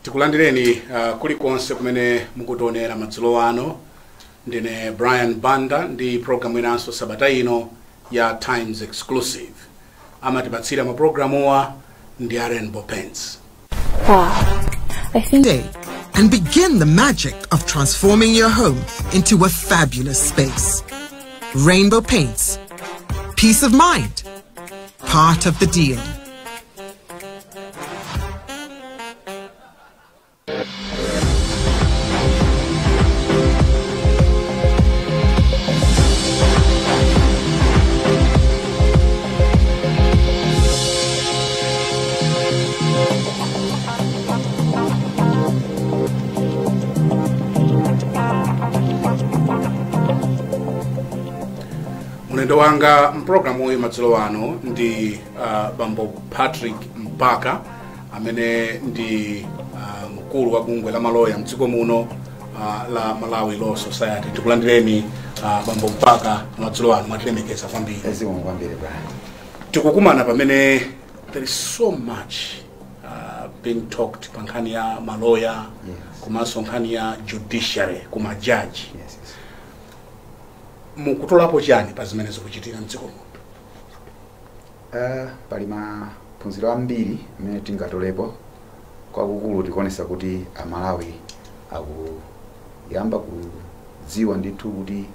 Tikulandireni kulikonse kumene mukutionera madzulo ano. Ndine Brian Banda ndi programu inanso sabata ino ya Times Exclusive. Amatipatsira mapulogalamuwa ndi a Rainbow Paints. Wow. I think day and begin the magic of transforming your home into a fabulous space. Rainbow Paints. Peace of mind. Part of the deal. Mlendo wanga mpulogalamu uyu madzulo ano ndi Bambo Patrick Mpaka, amene ndi mkulu wa bungwe la maloya mdziko muno la Malawi Law Society. Tikulandireni Bambo Mpaka madzulo ano, mwatilemekeza kwambiri. Zikomo kwambiri, Brian. Tikukumana pamene there is so much being talked pa nkhani ya maloya, komanso nkhani ya judiciary, kumajaji. Yes. Mukutolapo chani pa zimene zikuchitika mdziko muno? Pali maphunziro ambiri amene tingatolepo. Kwakukulu tikuonesa kuti Amalawi akuyamba kudziwa ndithu kuti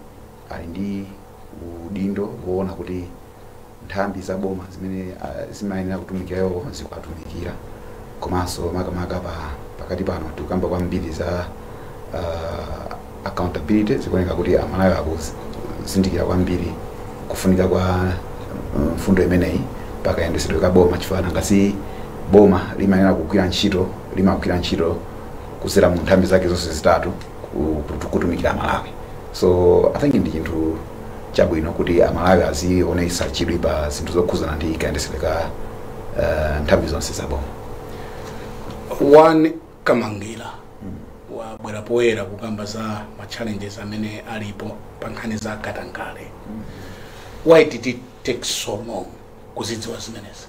ali ndi udindo woona kuti nthambi za boma zimene zimayenera kutumikira iwo zikuwatumikira. Komanso makamaka pakati pano tikukamba kwambiri za accountability. Zikuoneka kuti Amalawi akuzindikira kwambiri kufunika kwa mfundo imeneyi pakayendesedwe ka boma, chifukwa ngati boma limayenera kugwira ntchito, limagwira ntchito kudzera mu nthambi zake zonse zitatu kutumikira Amalawi. So I think ndi chinthu chabwino kuti Amalawi azionetsa chidwi pa zinthu zokhuzana ndi kayendesedwe ka nthambi zonse za boma. One Kamangira wabwera poyera kukamba za ma challenges amene alipo pa nkhani za katangale. Why did it take so long kuzidziwa zimenezi?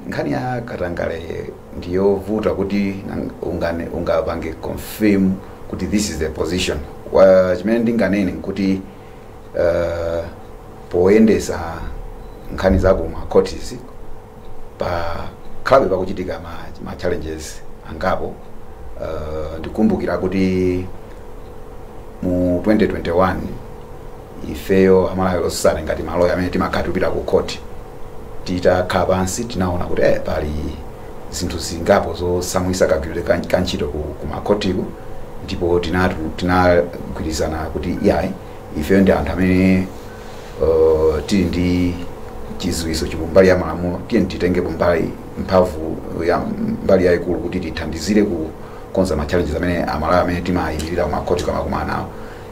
Nkhani ya katangale ndiyovuta kuti ungapange confirm kuti this is the position. Chimene ndinganene nkuti poyendesa nkhani za kuma courts pakhalabe pakuchitika ma challenges angapo. Ndikumbukira kuti mu 2021 ifeyo Amalawi Law Society ngati maloya amene timakhala tipita ku court, titakhala pansi tinaona kuti pali zinthu zingapo zosamwisa kagwiridwe ka ntchito ku makhotiku, ndipo tinagwirizana kuti iyayi, ifeyo ndi anthu amene tili ndi chidziwitso mbali ya malamulo, tiye titengepo mbali mphamvu ya mbali yayikulu kuti tithandizire kukonza ma challenges amene Amalawi amene timayimirira ku makhoti kamakumana nawo.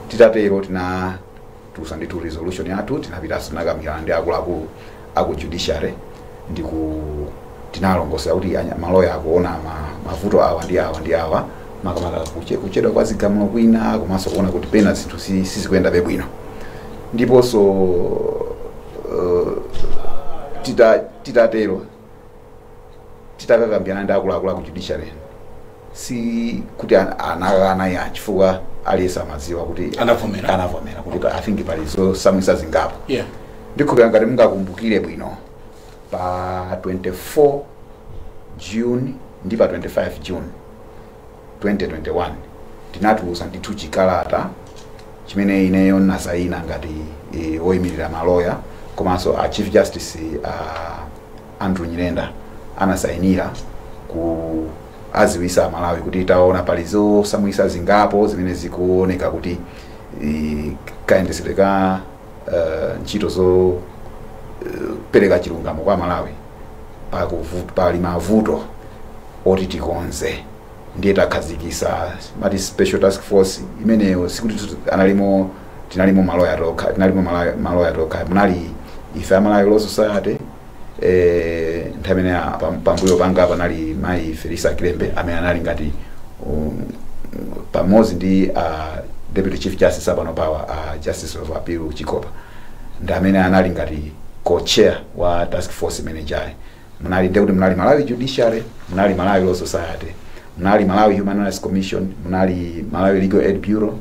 Titatero tinatulutsa ndithu resolution yathu, tinapitanso tinakambirana ndi akuluakulu aku judiciary, ndiku tinalongosola kuti maloya akuona mavuto awa ndi awa ndi awa, makamaka kuchedwa kwa zigamulo kwina, komanso kuona kuti pena zinthu sizikuyendabe bwino. Ndiponso titatero titakakambirana ndi akuluakulu aku judiciary, si kuti anakana ya, chifukwa aliyense amadziwa kuti Anavomera. Anavomera kuti I think pali zosamwisa zingapo. Ndikhulupirira ngati mungakumbukire bwino, pa 24 June ndi pa 25 June 2021 tinatulutsa ndithu chikalata chimene ineyo nasayina ngati woyimirira maloya, komanso a Chief Justice Andrew Nyirenda anasayinira ku aziwisa Amalawi kuti taona pali zosamwisa zingapo zimene zikuoneka kuti kayendesedwe ka ntchito zo pereka chilungamo kwa Malawi pali mavuto oti tikonze. Ndiye takhazikisa mati special task force imeneyo. Sikuti analimo, tinalimo maloya tokha, tinalimo maloya tokha, munali ife Amalawi Law Society. Nthawi imene pambuyo panga panali mayi Felisa Kilembe amene anali ngati pamodzi ndi Deputy Chief Justice apano pawa, Justice of Appeal Chikopa, ndi amene anali ngati co-chair wa task force manager. Munali, ndekuti munali Malawi Judiciary, munali Malawi Law Society, munali Malawi Human Rights Commission, munali Malawi Legal Aid Bureau,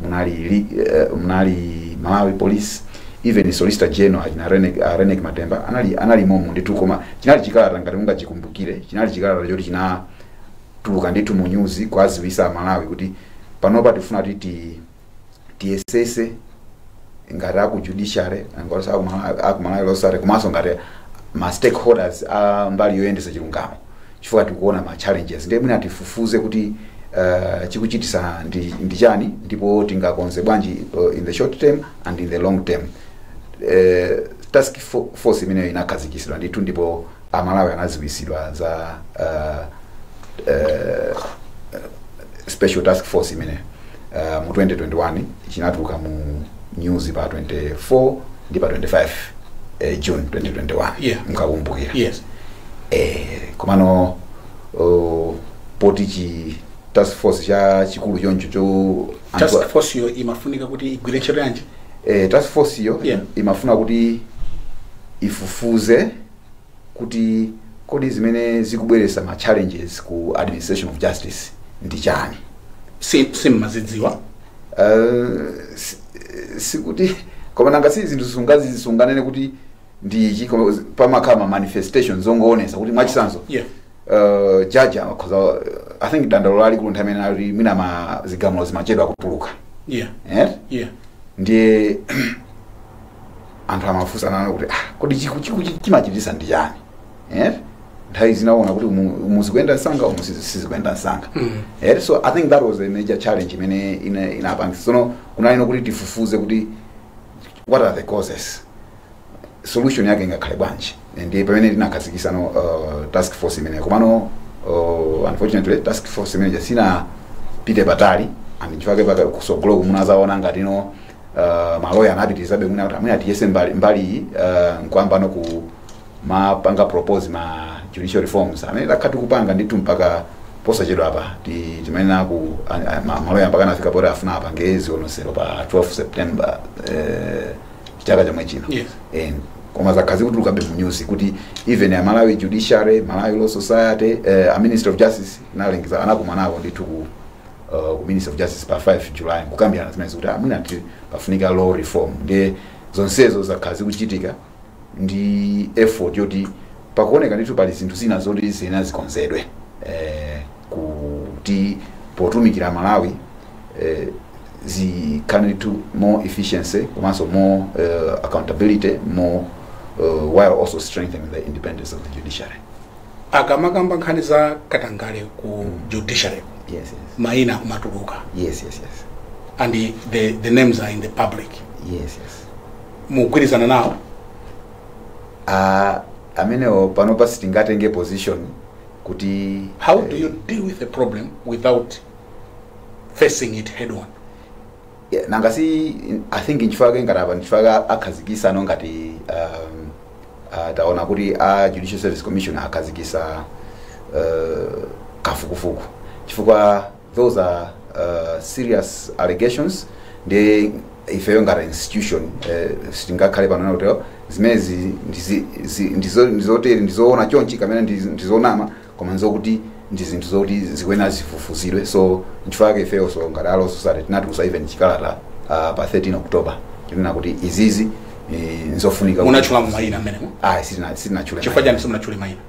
munali Malawi Police, even Solicitor General achina Reyneck Matemba anali momo ndithu. Koma chinali chikalata, ngati mungachikumbukire, chinali chikalata choti chinatuluka ndithu mu news kwaziwisa Malawi kuti panopa tifuna kuti tiyesese ngati aku judiciary, ngati aku Malawi Law Society, komanso ngati ma stakeholders a mbali yoyendesa chilungamo, chifukwa tikuona ma challenges, ndiye mwina tifufuze kuti chikuchitisa ndi chani ndipo tingakonze bwanji in the short term and in the long term. Task force imeneyo inakhazikitsidwa ndithu, ndipo Amalawi anaziwisidwa za special task force imene mu 2021 chinatuluka mu news pa 24 ndi pa 25 June 2021. Mkakumbukira? Yes. Komano poti chi task force cha chikulu choncho cho Task force yo imafunika kuti igwire ntchito yanji? Task force yo imafuna kuti ifufuze kuti kodi zimene zikubweretsa ma challenges ku administration of justice ndi chani. Simmazidziwa? Sikuti, koma nanga si zinthu sunganene kuti ndi ichi, koma pamakhala ma manifestations zongoonesa kuti, mwachitsanzo, jaji akhoza, I think dandaulo lalikulu nthawi imene ali mwina ma zigamulo zimachedwa kutuluka. Eh? Yeah. Ndiye anthu amafunsa nano kuti, ah, kodi chimachitisa ndi chani? Eh, nthawi zinaona kuti muzikuyenda msanga, umu sizikuyenda msanga. Eh, so I think that was a major challenge imene inapangisa. Sono kunalino kuti tifufuze kuti what are the causes, solution yake ingakhale bwanji. Ndiye pamene tinakhazikisa no task force imene. Komano unfortunately task force imene sinapite patali, and chifukwa paka kusogolo munazaona ngati no maloya anapitirizabe mwina kuti amwene atiyese mbali iyi, nkwamba ku mapanga propose ma judicial reforms amene takha tikupanga ndithu mpaka posachedwa apa. Timanena ku maloya mpaka anafika poti afuna apange zionesero pa 12 September chaka chomwe chino. Koma zakhazi kutulukabe mu news kuti even a Malawi Judiciary, Malawi Law Society, a Minister of Justice analengeza, anakumanako ndithu ku Minister of Justice pa 5 July kukambirana zimene zikuti amwina pafunika law reform. Ndiye zonsezo zakhazi kuchitika ndi effort yoti pakuoneka ndithu pali zinthu zina zoti zina zikonzedwe, kuti potumikira Malawi zikhale ndithu more efficiency komanso more accountability, more while also strengthening the independence of the judiciary. Akamakamba nkhani za katangale ku judiciary, Yes. mayina akumatuluka. Yes. And the names are in the public. Yes. Mugwirizana nawo? Amenewo panopa sitingatenge position kuti How do you deal with the problem without facing it head on? Yeah, nanga si I think nchifukwa ngati apa nchifukwa akhazikisa no ngati taona kuti a Judicial Service Commission akhazikisa kafukufuku, chifukwa those are serious allegations. Ndi ifeyo ngati institution sitingakhale pano kuti zimezi ndizotere, ndizoona chonchi kamene ndizonama, koma nzokuti ndi zinthu zoti zikuyenera zifufuzidwe. So nchifukwa chake ifeyo so ngati a Law Society tinatulutsa even chikalata pa 13 October tinena kuti izizi nzofunika Munatchulamo mayina amenemo? Ah, sitinatchule. Chifukwa chani simunatchule mayina?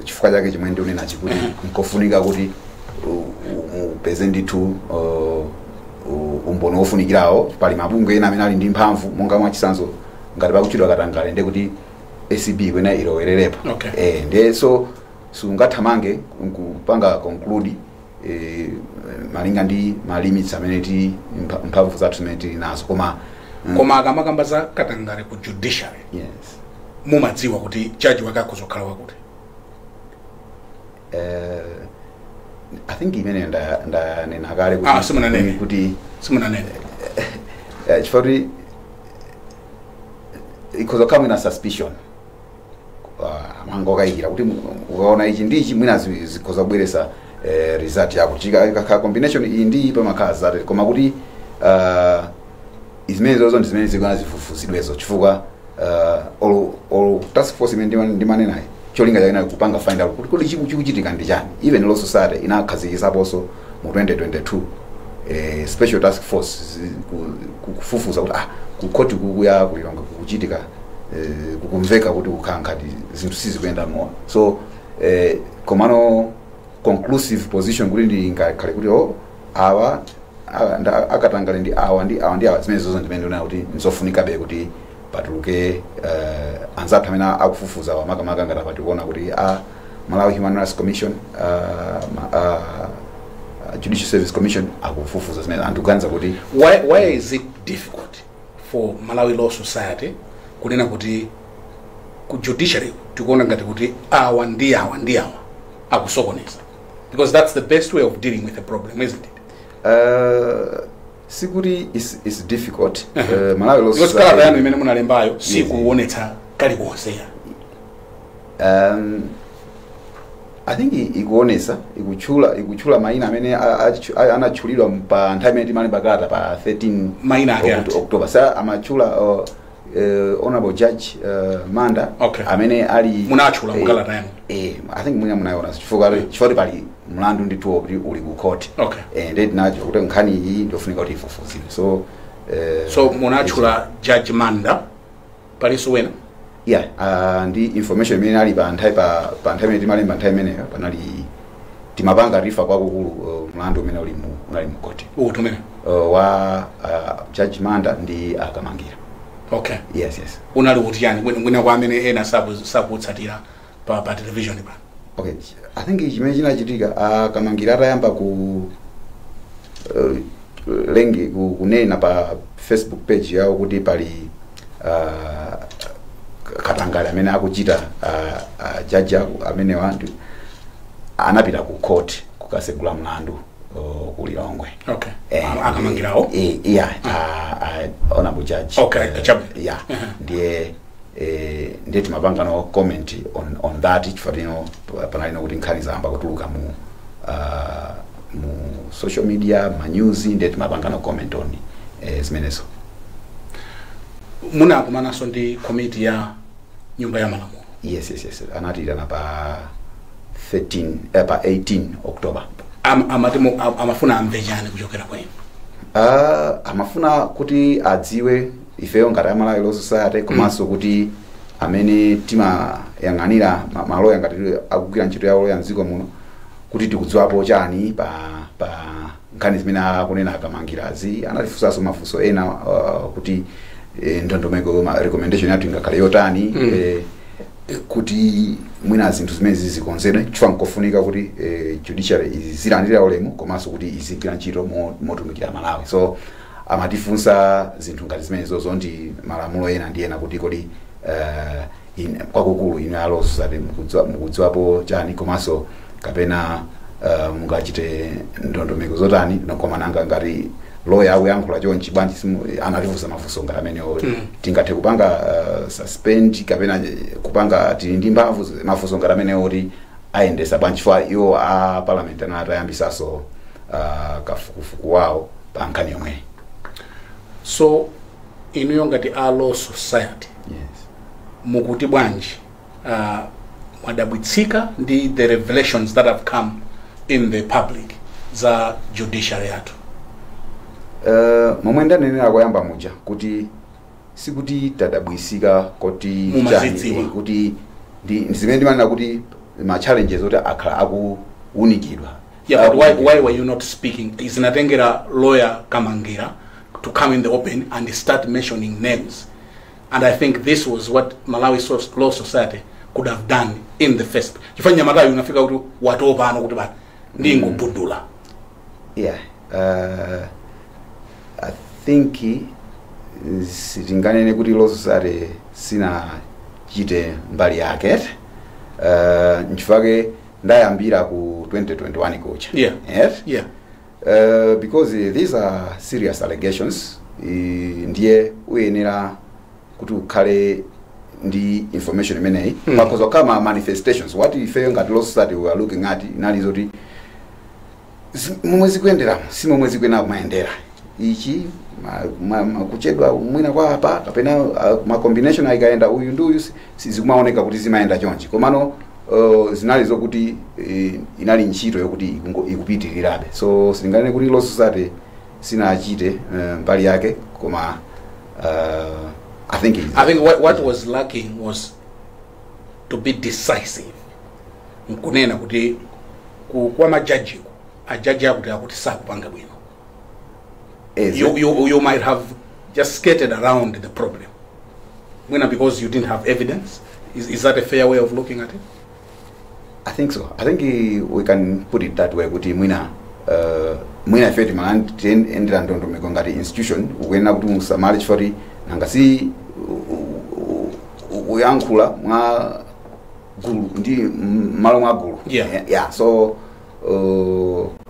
Chifukwa chake chimwe ndikunena chikuti nkofunika kuti upeze ndithu umboni wofunikirawo. Pali mabungwe ena amene ali ndi mphamvu, monga mwachitsanzo ngati pakutchedwa katangale, ndiye kuti ACB kwena ilowererepo. Ndiye so sungathamange kupanga conclude malinga ndi ma limits amene ti mphamvu zathu zimene tili nazo, koma Koma akamakamba za katangale ku judiciary, mumadziwa kuti jaji wake akuzokhala wakuti? I think imene ndanena kale kuti Ah, simunanene. kuti Simunanene. Chifukwa kuti ikhoza kukhala mwina suspicion, mangokayikira kuti ukaona ichi ndi ichi mwina zikhoza kubweresa result yako. Ikakhala combination iyi ndi iyi pamakhala zate, koma kuti izimene zozo ndi zimene zikuona zifufuzidwezo chifukwa Olo task force imene ndimanenayi, cholinga chake nali kupanga find out kuti kodi chikuchitika ndi chani. Even Law Society inakhazikisaponso mu 2022 special task force kufufuza kuti ku court kukuya ku Lilongwe kukuchitika, kukumveka kuti kukhala ngati zinthu sizikuyenda mowa. So komano conclusive position kuti ndingakhale kuti oh, awa akatangale ndi awa ndi awa ndi awa, zimene zozo ndimene ndionera kuti nzofunikabe kuti patuluke anzathu amene akufufuza, makamaka ngati apatikuona kuti a Malawi Human Rights Commission, Judicial Service Commission akufufuza zimene anthu kuganiza kuti. Why is it difficult for Malawi Law Society kunena kuti ku judiciary tikuona ngati kuti awa ndi awa ndi awa akusokoneza? Because that's the best way of dealing with a problem, isn't it? Sikuti is difficult. Malawi Law Because Society kalata yanu imene munalembayo sikuonetsa kalikonse ya. I think ikuonesa, ikutchula mayina amene anatchulidwa pa nthawi imene timalemba kalata pa 13 Mayina ake ati? October. Sa amatchula Honorable Judge Manda amene ali Munatchula mukalata yanu? I think mwina munayiona chifukwa pali mlandu ndithu kuti uli ku court. Ndiye tinacho kuti nkhani iyi ndiofunika kuti ifufuzidwe, so So munatchula Judge Manda, palinso wena? Yeah, ndi information imene ali pa nthawi imene timalemba. Nthawi imeneyo panali timapanga refer kwakukulu mlandu umene unali mu court. Uti umene? Wa Judge Manda ndi Akamangira. Yes. Unali kuti yani, mwina kwa amene ena sakutsatira pa television pa? Okay, I think chimene chinachitika, Akamangira atayamba ku lengi kunena pa Facebook page yawo kuti pali katangale amene akuchita jaji amenewa, anapita ku court kukasegula mlandu ku Lilongwe. Akamangirawo? Yeah, honorable judge. Chabwino. Yeah, ndiye ndiye timapanga no comment on that chifukwa tino panalino kuti nkhani zayamba kutuluka mu social media, ma news, ndiye timapanga no comment on zimenezo. Munakumananso ndi komiti ya Nyumba ya Malamulo? Yes, anatiyitana pa 13, pa 18 October. Amati amafuna amve chani kuchokera kwa inu? Amafuna kuti adziwe ifeyo ngati Amalawi Law Society, komanso kuti amene timayang'anira maloya ngati akugwira ntchito yawo ya mdziko muno, kuti tikudziwapo chani pa nkhani zimene akunena Akamangirazi. Anatifunsanso mafunso ena kuti ndondomeko, recommendation yathu ingakhale yotani kuti mwina zinthu zimene zizikonzedwe, chifukwa nkofunika kuti judiciary izilandira ulemu komanso kuti izigwira ntchito motumikira Malawi. So amatifunsa zinthu ngati zimenezozo ndi malamulo ena ndi ena, kuti kodi kwakukulu ine a Law Society mukudziwapo chani, komanso kapena mungachite ndondomeko zotani, koma nanga ngati lawyer akuyankhula chonchi bwanji anatifunsa mafunso ngati amenewo. Tingathe kupanga suspend kapena kupanga, tili ndi mphamvu, mafunso ngati amenewo, kuti ayendesa bwanji, chifukwa iwo a parliament anatayambisanso kafukufuku wawo pa nkhani yomweyi. So inuyo ngati a Law Society mukuti bwanji? Mwadabwitsika ndi the revelations that have come in the public za judiciary yathu? Momwe ndanenera koyamba muja kuti sikuti tadabwisika kuti Mumazidziwa. chani, kuti ndi zimene ndimanena kuti ma challenges oti akhala akuwunikidwa. Yeah, but why were you not speaking? Zinatengera lawyer Kamangira to come in the open and start mentioning names, and I think this was what Malawi Law Society could have done in the first, chifukwa nyamatayo unafika kuti watopano kuti basi ndingobudula. Yeah, I think sitinganene kuti Law Society sinachite mbali yake, nchifukwa ndayambira ku 2021 kucha. Yes? Because these are serious allegations, ndiye uyenera kuti ukhale ndi information imeneyi. Pakhoza kukhala ma manifestations. What ifeyo ngati Law Society we are looking at inali zoti momwe zikuyenderamo si momwe zikuyenera kumayendera. Ichi kuchedwa mwina kwa apa kapena ma combination ayikaenda uyu ndi uyu, sizikumaoneka kuti zimayenda chonchi. Komano zinali zokuti inali ntchito yokuti ikupitirirabe. So sitinganene kuti Law Society sinachite mbali yake, koma I think I think what was lacking was to be decisive, nkunena kuti kwa majaji, ajaji akuti sakupanga bwino. You might have just skated around the problem mwina because you didn't have evidence. Is that a fair way of looking at it? I think so. I think we can put it that way, kuti mwina ife timayendera ndondomeko ngati institution, ukuyenera kuti musamale, chifukwa nanga si uyankhula mwa gulu ndi malo mwa gulu. Yeah, so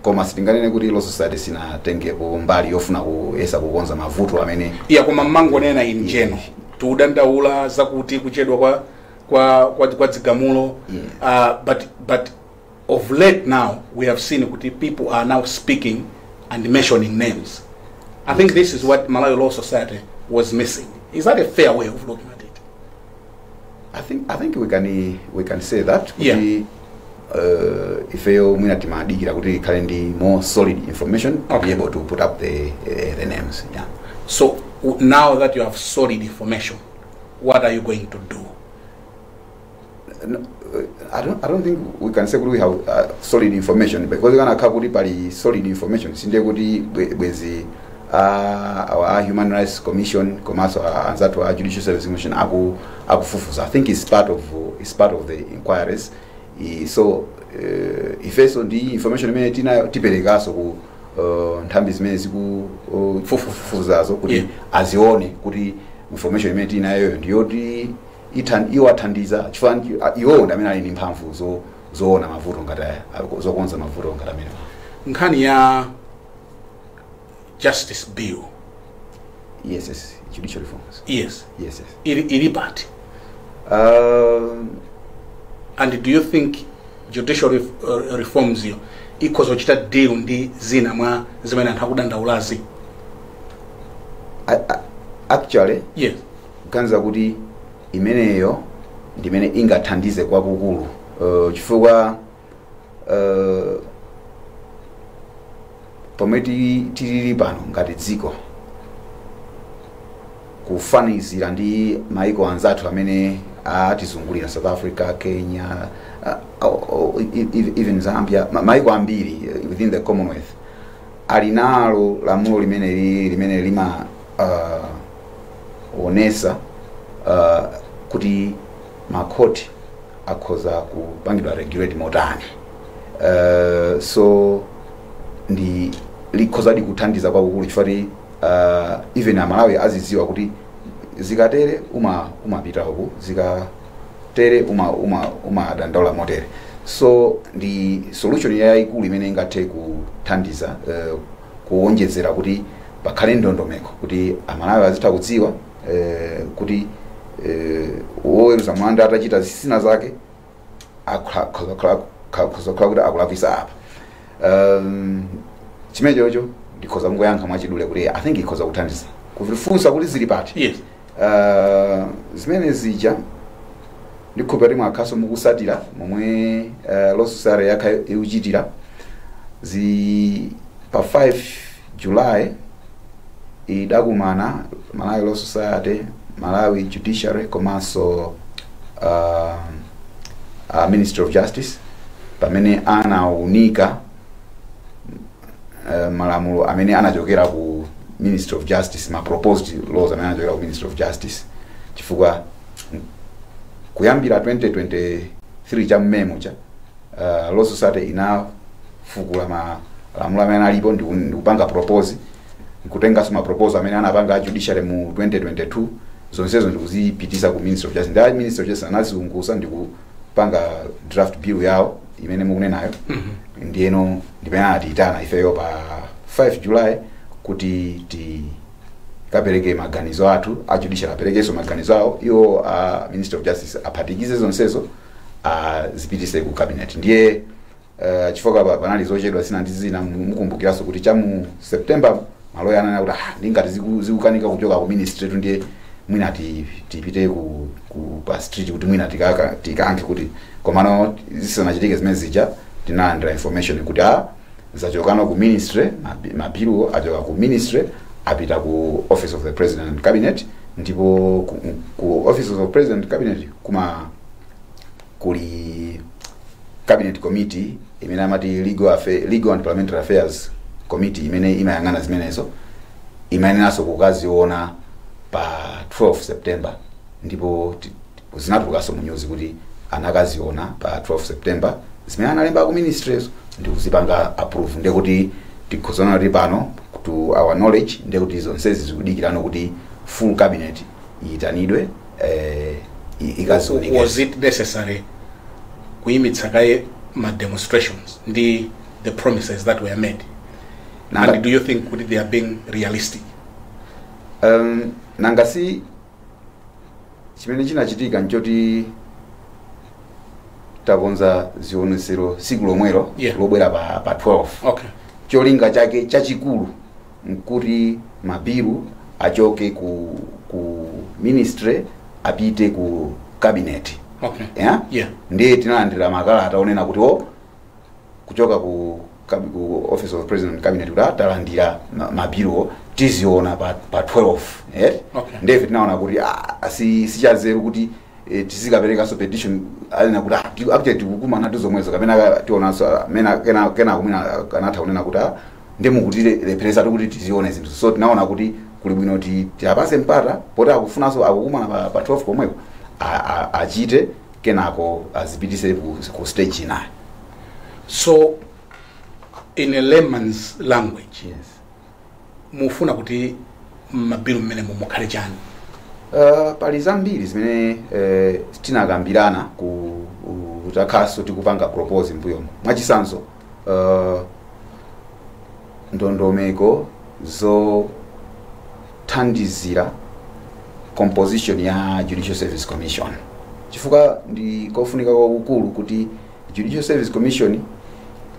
koma sitinganene kuti Law Society sinatengepo mbali yofuna kuyesa kukonza mavuto amene Iya, koma mmangonena in general, tikudandaula zakuti kuchedwa kwa zigamulo. But of late now we have seen kuti people are now speaking and mentioning names. I think this is what Malawi Law Society was missing. Is that a fair way of looking at it? I think we can say that kuti ifeyo mwina timadikira kuti ikhale ndi more solid information to be able to put up the names, yeah. So now that you have solid information, what are you going to do? No, I don't think we can say kuti we have solid information, because kanakhala kuti pali solid information, sindiye kuti bwezi our Human Rights Commission komanso anzathu a Judicial Service Commission akufufuza. I think it's part of the inquiries. So ifeso ndi information imene tinayo tiperekaso ku nthambi zimene zikufufuzazo kuti azione kuti information imene tinayoyo ndiyoti iwo athandiza, chifukwa iwowo ndi amene ali ndi mphamvu zoona mavuto ngati aya, zokonza mavuto ngati amene. Nkhani ya justice bill. Yes, judicial reforms. Yes. Yes. Ili pati? And do you think judicial reforms iyo ikhoza kuchita deal ndi zina mwa zimene anthu akudandaulazi? Actually, kuganiza kuti imeneyo ndimene ingathandize kwakukulu, chifukwa pomwe tilili pano ngati dziko, kufanizira ndi maiko anzathu amene atizungulira, South Africa, Kenya, even Zambia, maiko ambiri within the Commonwealth ali nalo lamulo limene lima onesa kuti makhoti akhoza kupangidwa regulate motani. So ndi likhozadi kuthandiza kwakukulu, chifukwa even Amalawi azidziwa kuti zikatere umapita uku, zikatere umadandaula motere. So ndi solution yayikulu imene ingathe kuthandiza kuwonjezera kuti pakhale ndondomeko kuti Amalawi azitha kudziwa kuti woweruza mlandu atachita zisina zake akhoza kukhala kuti akulakwisa apa. Chimene chocho ndikhoza kungoyankha mwachidule kuti I think ikhoza kuthandiza. Kufunsa kuti zili pati? Yes. Zimene zija ndikhulupirira kuti mwakhaso mukusatira momwe Law Society yakha ikuchitira. Zi pa 5 July idakumana Malawi Law Society, Malawi Judiciary komanso Ministry of Justice, pamene anaunika malamulo amene anachokera ku Ministry of Justice, ma proposed laws amene anachokera ku Ministry of Justice, chifukwa kuyambira 2023 cha mmemo cha Law Society inafukula malamulo amene alipo ndikupanga propose, nkutenganso ma proposal amene anapanga a judiciary mu 2022, zonsezo ndikuzipitisa ku Ministry of Justice. Ndi Ministry of Justice anaziungusa ndikupanga draft bill yawo imene mukunenayo. Ndiyeno ndimene anatiyitana ifeyo pa 5 July kuti tikapereke maganizo athu, a judiciary aperekenso maganizo awo, iwo a Ministry of Justice aphatikize zonsezo azipitise ku cabinet. Ndiye chifukwa panali zochedwa zina ndi zina, mukumbukiranso kuti cha mu September Maloya ananena kuti ndingati zikukanika kuchoka ku ministry, ndiye mwina tipite ku pa street kuti mwina tikankhe kuti. Komano zisanachitike zimene zija, tinalandira information kuti zachokano ku ministry, mabiluwo achoka ku ministry, apita ku Office of the President and Cabinet. Ndipo ku Office of the President and Cabinet kuli cabinet committee imene amati Legal and Parliamentary Affairs Committee, imene imayang'ana zimenezo, imayeneranso kukaziona pa 12 September. Ndipo zinatulukanso mu news kuti anakaziona pa 12 September zimene analemba ku ministries ndi kuzipanga approve. Ndiye kuti tikhozana kuti pano, to our knowledge, ndiye kuti zonsezi zikudikirano kuti full cabinet iyitanidwe, ikazioneke. Was it necessary kuyimitsa kaye ma demonstrations ndi the promises that were made? And do you think kuti they are being realistic? Nanga si chimene chinachitika nchoti takonza zionesero siku lomwelo lobwera pa 12. Cholinga chake chachikulu nkuti mabilu achoke ku ministry apite ku cabinet. Yeah? Yeah. Ndiye tinalandira makalata onena kuti kuchoka ku Office of President and Cabinet kuti talandira mabiluwo, tiziona pa 12, eh? Okay. Ndiye tinaona kuti sichazeru kuti tizikaperekanso petition anena kuti actually tikukumana tizomwezo kapena tionanso mena kena kumwina kanatha kunena kuti ndi mukutilepheresa kuti tizione zinthu. So tinaona kuti kuli bwino tiapase mpata poti akufunanso akukumana pa 12 pomwepo, achite, kenako azipitise ku stage inayo. So in a layman's language, yes, mufuna kuti mabilu mmene mukhale chani? Pali zambiri zimene tinakambirana ku takhaso tikupanga propose mbuyomo. Mwachisanzo, ndondomeko zothandizira composition ya Judicial Service Commission, chifukwa ndi kofunika kwakukulu kuti Judicial Service Commission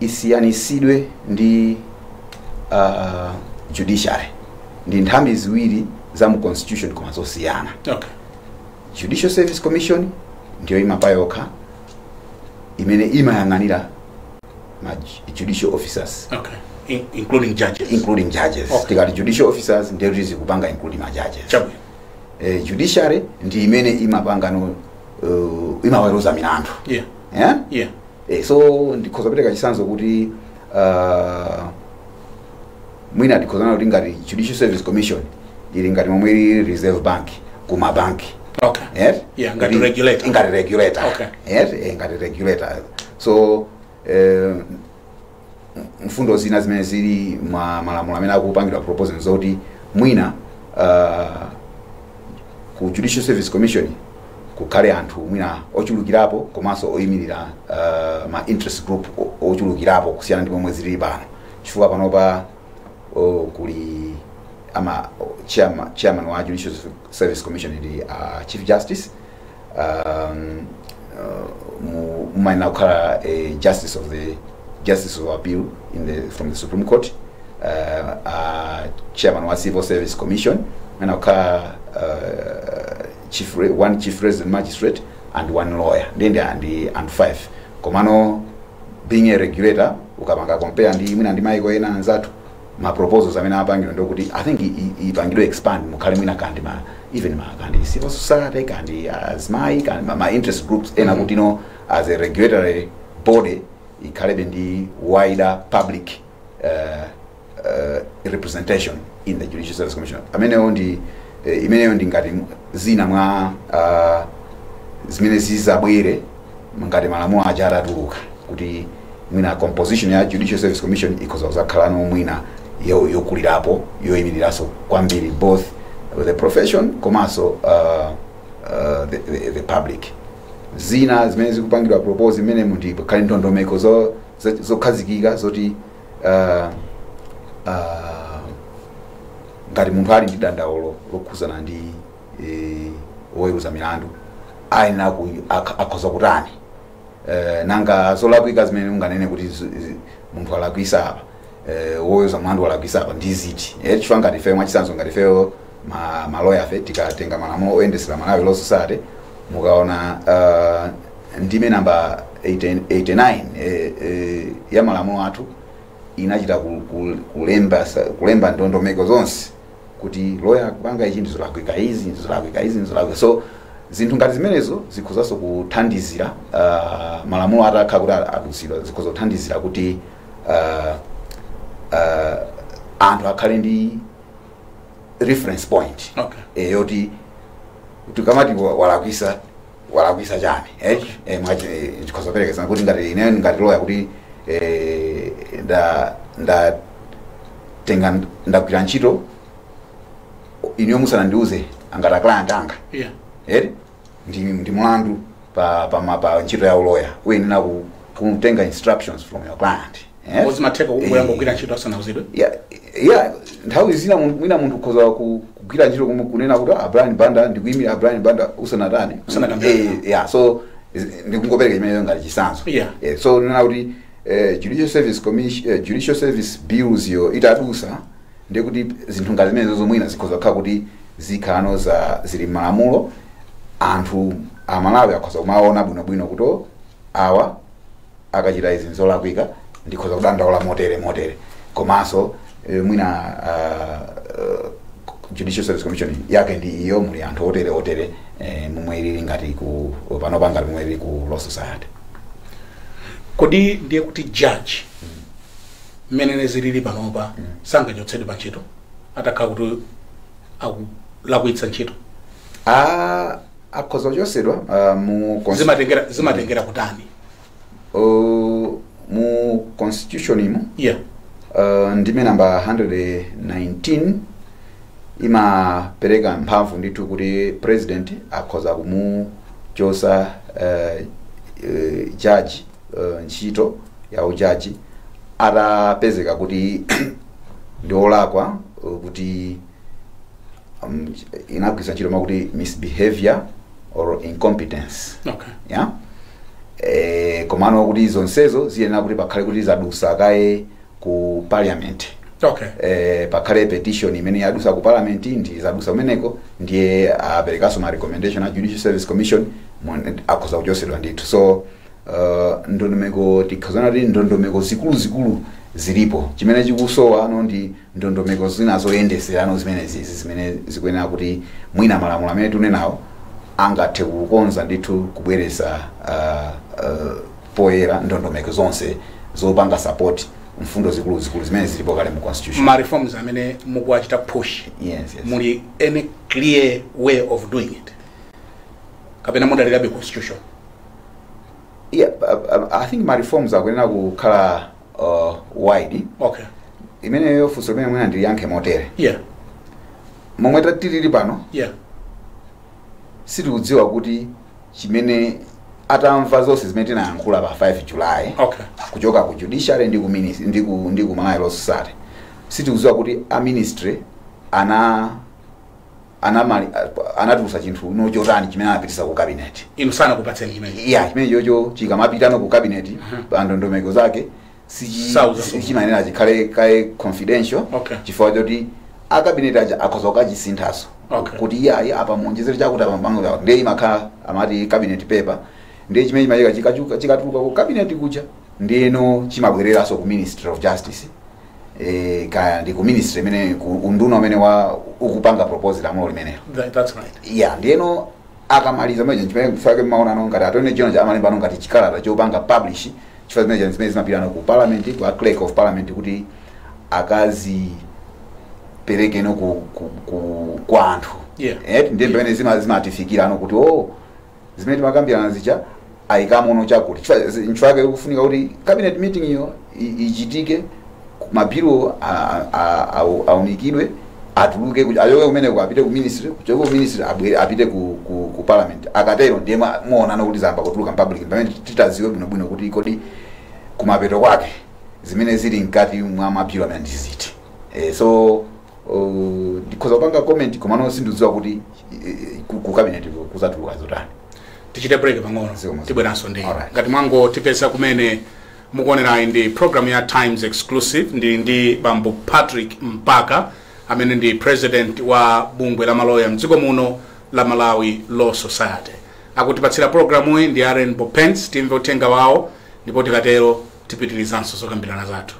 isiyanisidwe ndi judiciary. Ndi nthambi ziwiri za mu constitution koma zosiyana. Judicial Service Commission ndiyo imapa yokha, imene imayang'anira ma judicial officers. Okay, including judges. Including judges. Tikati judicial officers, ndiyo tizikupanga including ma judges. Chabwino. Judiciary ndi imene imapanga no imaweruza milandu. Yeah? Yeah. So ndikhoza kupereka chitsanzo kuti mwina ndikhozana kuti ngati Judicial Service Commission ili ngati momwe ili Reserve Bank kuma banki. Yeah? Yeah, ngati regulator. Ngati regulator. Yeah? Ngati regulator. So mfundo zina zimene zili ma malamulo amene akupangidwa proposal zoti mwina ku Judicial Service Commission kukhale anthu mwina ochulukirapo komanso oyimirira ma interest group ochulukirapo kusiyana ndi momwe zilili pano, chifukwa panopa kuli ama chairman wa Judicial Service Commission ndi Chief Justice, mumayenera kukhala a justice of appeal from the Supreme Court, chairman wa Civil Service Commission mumayenera kukhala one chief resident magistrate and one lawyer, ndi and five. Komano being a regulator, ukapanga compare ndi mwina ndi maiko ena anzathu, ma proposals amene apangidwa ndokuti I think ipangidwe expand, mukhale mwina kandi ma even ma kandi civil society, kandi azimayi, kandi ma interest groups ena, kuti no, as a regulatory body ikhalebe ndi wider public representation in the Judicial Service Commission. Amenewo ndi imeneyo ndi ngati zina mwa zimene zizabwere ngati malamulo aja atatuluka, kuti mwina composition ya Judicial Service Commission ikhoza kuzakhalano mwina yokulirapo, yoyimiriranso kwambiri both the profession komanso the public. Zina zimene zikupangidwa propose imene ndi pakhale ndondomeko zokhazikika zoti ngati munthu ali ndi dandaulo lokhuzana ndi woweruza milandu, ayenera akhoza kutani, nanga zolakwika zimene unganene kuti munthu alakwisa apa, Woweruza mlandu walakwisa apa ndi ziti? Chifukwa ngati ifeyo, mwachitsanzo, ngati ifeyo maloya afe tikatenga malamulo oyendesera Malawi Law Society, mukaona ndime namba 80 89 ya malamulo athu inachita kulemba ndondomeko zonse kuti loya akupanga ichi ndizolakwika, izi ndizolakwika, izi ndizolakwika. So zinthu ngati zimenezo zikhozanso kuthandizira, malamulo atakhala kuti adutsidwa, zikhoza kuthandizira kuti anthu akhale ndi reference point yoti tikamati walakwisa, walakwisa chani, eh? Chikhoza kuperekeza kuti ngati ine ngati loya kuti nda ndatenga ndagwira ntchito ineyo musanandiuze angati a client anga, ndi mlandu pa ntchito ya uloya. Uyenera kutenga instructions from your client, eh? Zimatheka kuyamba kugwira ntchito asanauzidwe? Yeah, nthawi zina mwina munthu ukhoza kugwira ntchito kunena kuti, "Ah, Brian Banda, ndikuyimira Brian Banda," usanatani? Usanakambirane. Yeah, so ndikungopereka chimeneyo ngati chitsanzo. So nena kuti Judicial Service Commission, Judicial Service Bills yo itadusa, ndiye kuti zinthu ngati zimenezo mwina zikhoza kukhala kuti zikhalano za zili m'malamulo, anthu Amalawi akhoza kumaona bwinobwino kuti, "Oh, awa akachita izi nzolakwika, ndikhoza kudandaula motere motere." Komanso mwina Judicial Service Commission yake ndi iyo, muli anthu otere otere, momwe ilili ngati ku panopa, ngati momwe ilili ku Law Society. Kodi ndiye kuti judge mmene zilili panopa sangachotsedwe pa ntchito atakhala kuti akulakwitsa ntchito? Ah, akhoza kuchotsedwa mu Zimatengera kutani? Mu constitution imo, ndime namba 119 imapereka mphamvu ndithu kuti president akhoza kumuchosa judge ntchito ya ujaji atapezeka kuti ndi olakwa, kuti inagwiritsa ntchito makuti misbehavior or incompetence. Yeah, komano kuti zonsezo ziyenera kuti pakhale kuti zadusa kaye ku parliament. Pakhale petition imene yadusa ku parliament, ndi zadusa kumeneko, ndiye aperekanso ma recommendation a Judicial Service Commission, akhoza kuchosedwa ndithu. So ndondomeko, tikhazana kuti ndondomeko zikuluzikulu zilipo. Chimene chikusowa ano ndi ndondomeko zina zoyendeserano zimene zizi zimene zikuyenera kuti mwina malamulo amene tunenawo angathe kukonza ndithu, kubweresa poyera ndondomeko zonse zopanga support mfundo zikuluzikulu zimene zilipo kale mu constitution. Ma reforms amene mukuwachita push, Yes. muli any clear way of doing it, kapena mudalirabe constitution? Yeah, I think ma reforms akuyenera kukhala wide. Imeneyo funso limene mwina ndiliyankhe motere. Momwe tilili pano, sitikudziwa kuti chimene atamva zonse zimene tinayankhula pa 5 July kuchoka ku judiciary ndi ku Malawi Law Society, sitikudziwa kuti a ministry ana anamali anatulusa chinthu no chotani chimene anapitisa ku cabinet. Inu sanakupatseni chimene? Yeah, chimene chocho chikamapitano ku cabinet, pa ndondomeko zake Sauza. Chimayenera chikhale kaye confidential, chifukwa choti a cabinet aja akhoza kukachisinthaso kuti iyayi, apa muonjezere chakuti, apa mpango chakuti. Ndiye imakhala amati cabinet paper. Ndiye chimene chimayika chikatuluka ku cabinet kuja, ndiyeno chimabwereranso ku Ministry of Justice, kaya ndi ku ministry imene ku unduna umene wa ukupanga propose lamulo limenelo. That's right. Yeah, ndiyeno akamaliza mene chimene kufake maonano ngati attorney general amalemba ngati chikalata chopanga publish, chifukwa zimene zimapitano ku parliament, ku clerk of parliament, kuti akazi perekeno ku anthu. Ndiye pamene zimatifikira ano kuti, oh, zimene timakambirana zija ayikamono chakuti. Chifukwa chake kufunika kuti cabinet meeting iyo ichitike, mabilu aunikidwe, atuluke, achoke kumeneko apite ku ministry, kuchoka ku ministry abwere apite ku parliament. Akatero ndiye muonano kuti zamba kutuluka public, pamene titaziwe bwinobwino kuti kodi kumapeto kwake zimene zili mkati mwa mabilu amene ndiziti. So ndikhoza kupanga comment, komano sindidziwa kuti ku cabinet kuzatuluka zotani. Tichite break pang'ono. Zikomo. Tibweranso ndi Alright. ngati mwangotipeza kumene. Mukuonerayi ndi program ya Times Exclusive. Ndi bambo Patrick Mpaka amene ndi president wa bungwe la maloya mdziko muno la Malawi Law Society. Akutipatsira programu iyi ndi Rainbow Paints. Timve uthenga wawo ndipo tikatero tipitirizanso zokambirana zathu.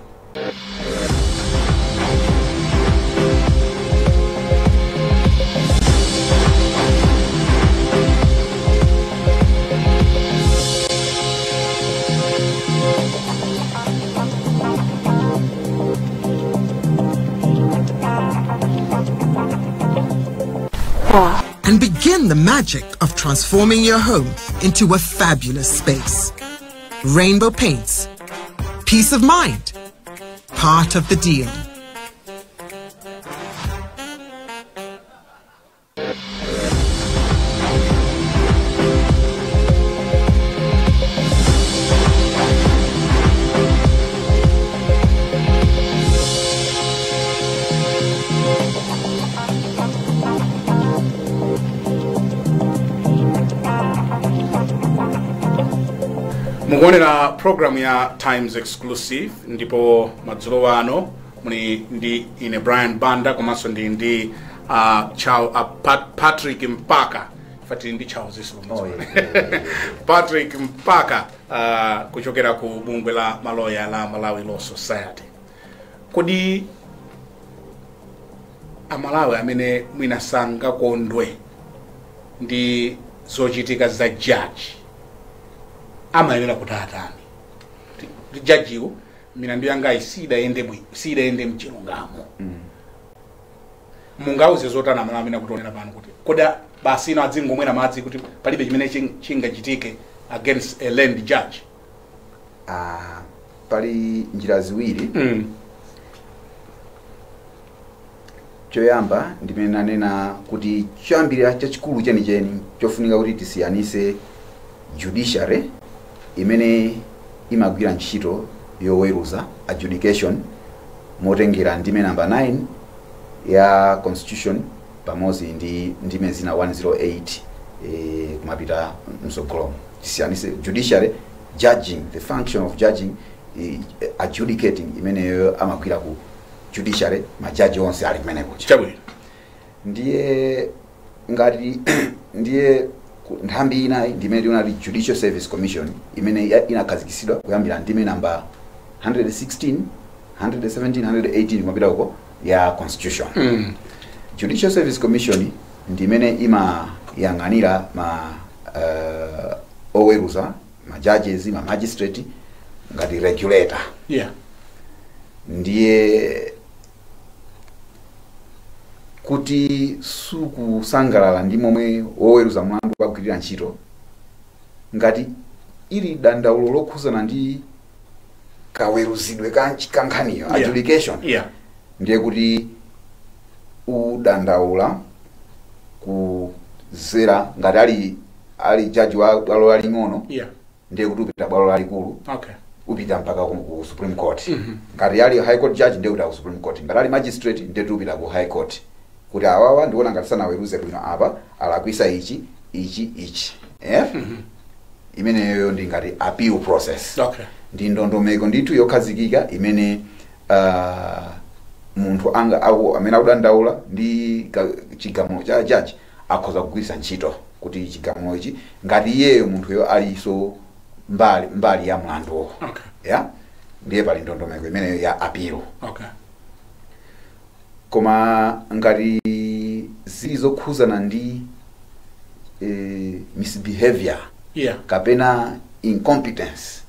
And begin the magic of transforming your home into a fabulous space. Rainbow Paints. Peace of mind. Part of the deal. Mukuonera program ya Times Exclusive, ndipo madzulo ano muli ndi ine Brian Banda, komanso ndi Patrick Mpaka. Fatili ndi Charles Iso. Oh, yeah. Patrick Mpaka kuchokera ku bungwe la maloya la Malawi Law Society. Kodi amalawi amene mwina sangakondwe ndi zochitika za judge amayenera kuti atani? Jajiwo milandu yanga sidayende mchilungamo. Mungauze zotana amalawi amene akutionera pano kuti kodi basi ino adzingomwera madzi kuti palibe chimene chingachitike against a land judge? Pali njira ziwiri. Choyamba ndimene nanena kuti choyambirira chachikulu chenicheni chofunika kuti tisiyanise judiciary imene imagwira ntchito yoweruza, adjudication, motengera ndime namba 9 ya constitution pamodzi ndi ndime zina 108 kumapita msogolo. Tisiyanise judiciary, judging, the function of judging, adjudicating imeneyo amagwira ku judiciary, majaji onse ali kumene kuja. Chabwino. Ndiye ngati ndiye nthambi inayi ndimene tiona Judicial Service Commission imene inakhazikitsidwa kuyambira ndime namba 116, 117, 118 kumapita uko ya constitution. Judicial Service Commission ndimene imayang'anira ma oweruza, ma judges, ma magistrate ngati regulator. Ndiye kuti sukusangalala ndi momwe woweruza mlandu wagwirira ntchito, ngati ili dandaulo lokhuzana ndi kaweruzidwe ka nkhaniyo, adjudication, ndiye kuti udandaula kuzera ngati ali jaji wa bwalo laling'ono, ndiye kuti upita bwalo lalikulu, upita mpaka ku Supreme Court. Ngati ali High Court judge ndiye kuti ku Supreme Court, ngati ali magistrate ndiye kuti upita ku High Court, kuti awawa ndikuona ngati sanaweruze bwino apa, alakwisa ichi ichi ichi. Imeneyo ndi ngati appeal process. Ndi ndondomeko ndithu yokhazikika imene munthu anga amene akudandaula ndi chigamulo cha judge akhoza kugwiritsa ntchito kuti chigamulo ichi ngati iyeyo munthuyo aliso mbali ya mlanduwo. Ndiye pali ndondomeko imeneyo ya appeal. Koma ngati zili zokhuzana ndi misbehavior, kapena incompetence,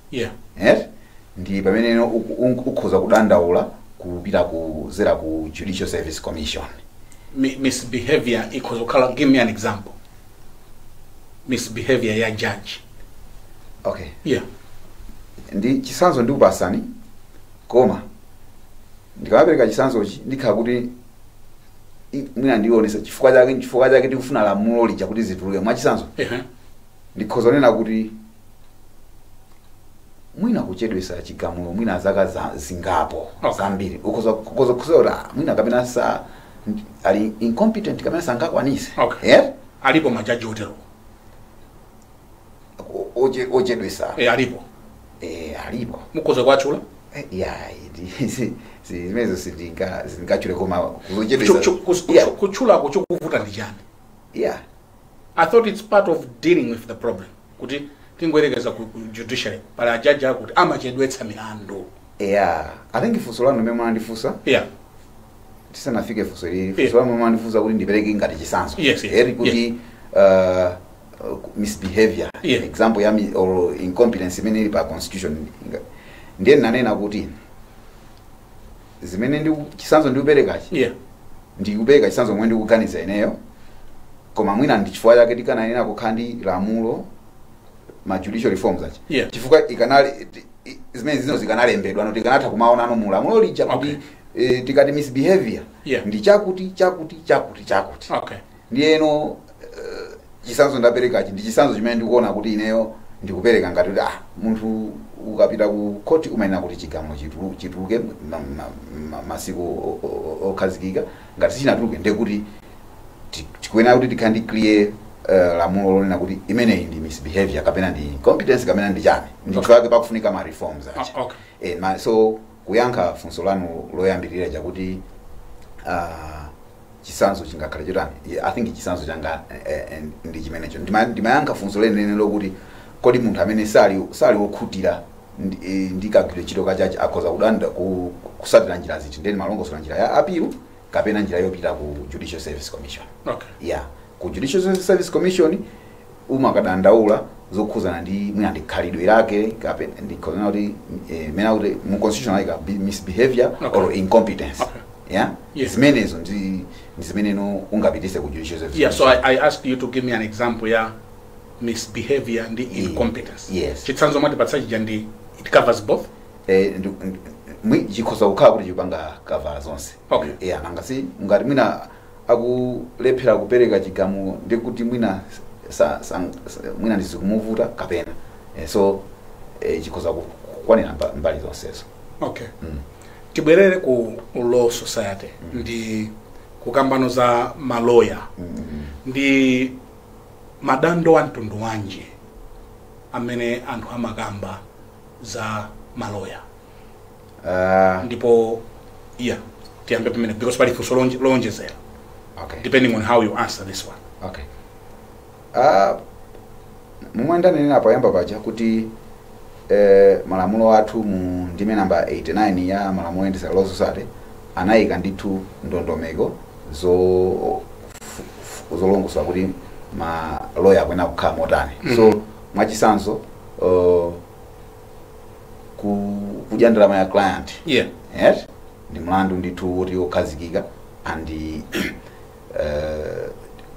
ndi pamene ukhoza kudandaula kupita kuzera ku Judicial Service Commission. Misbehavior ikhoza kukhala, give me an example. Misbehavior ya judge. Ndi chisanzo ndikupasani, koma ndikamapereka chisanzochi ndikhala kuti mwina ndionesa chifukwa chake tikufuna lamulo lija kuti zituluke. Mwachisanzo, ndikhoza kunena kuti mwina kuchedwesa chigamulo mwina zaka zingapo zambiri, ukhoza kuti mwina kapena sa ali incompetent kapena sangakwanise. Alipo majaji otero. Ochedwesa. Alipo. Alipo. Mukhoza kuwatchula? Yeah, zimenezo sindingachule, koma kuzochepesa. Kutchulako chikuvuta ndi chani? I thought it's part of dealing with the problem, kuti tingoyerekeza ku judiciary pali ajaji akuti amachedwetsa milandu. Yeah, I think funso lanu limene mwandifunsa, tisanafike funso ili, funso lanu mwandifunsa kuti ndipereke ngati chitsanzo, Yes. eri kuti misbehavior, example ya or incompetence imene ili pa constitution. Ndiye nanena kuti zimene ndi chitsanzo ndikuperekachi, ndikupereka chitsanzo momwe ndikuganiza ineyo, koma mwina ndi chifukwa chake tikananena kukhala ndi lamulo, ma judicial reforms achi, chifukwa ikanali zimene zino zikanalembedwa, no tikanatha kumaonano mu lamulo lija kuti tikati misbehavior ndi chakuti, chakuti, chakuti, chakuti. Ndiyeno chitsanzo ndaperekachi ndi chitsanzo chimene ndikuona kuti ineyo ndikupereka ngati kuti munthu ukapita ku court umayenera kuti chigamulo chituluke masiku okhazikika. Ngati sichinatuluke, ndekuti tikuyenera kuti tikhale ndi clear lamulo lonena kuti imeneyi ndi misbehavior kapena ndi incompetence kapena ndi chani. Ndi chifukwa pakufunika ma reforms aja. So kuyankha funso lanu loyambirira chakuti chitsanzo chingakhale chotani, yeah, I think chitsanzo changa ndi chimenecho. Ndimayankha funso lenene lokuti kodi munthu amene sali wokhutira ndi kagwidwe ntchito kachachi akhoza kudanda kusatira njira ziti? Ndeni malongosola njira ya appeal kapena njira yopita ku Judicial Service Commission. Yeah, ku Judicial Service Commission umakadandaula zokhuzana ndi mwina ndi khalidwe lake kapena ndikhozana kuti mena kuti mu constitution like misbehavior or incompetence. Yeah. Zimenezo ndi zimeneno ungapitise ku Judicial Service. Yeah, so I asked you to give me an example ya misbehavior ndi incompetence. Yes. Chitsanzo mwatipatsa chija ndi it covers both? Chikhoza kukhala kuti chipanga cover zonse. Yeah, nanga si ngati mwina akulephera kupereka chigamulo, ndikuti mwina mwina ndizikumuvuta kapena so chikhoza kukwanira mbali zonsezo. Okay. Tibwerere ku Law Society ndi kukambano za maloya. Ndi madando a mtundu wanji amene anthu amakamba za maloya? Ndipo yeah, tiyambe pamene, because pali funso lonjezera depending on how you answer this one. Okay. Momwe ndanenera poyamba paja kuti malamulo athu mu ndime namba 89 ya malamulo oyendetsa Law Society anayika ndithu ndondomeko zolongosola kuti maloya akuyenera kukhala motani. So mwachitsanzo, kudya ndalama ya client, yes, ndi mlandu ndithu woti okhazikika and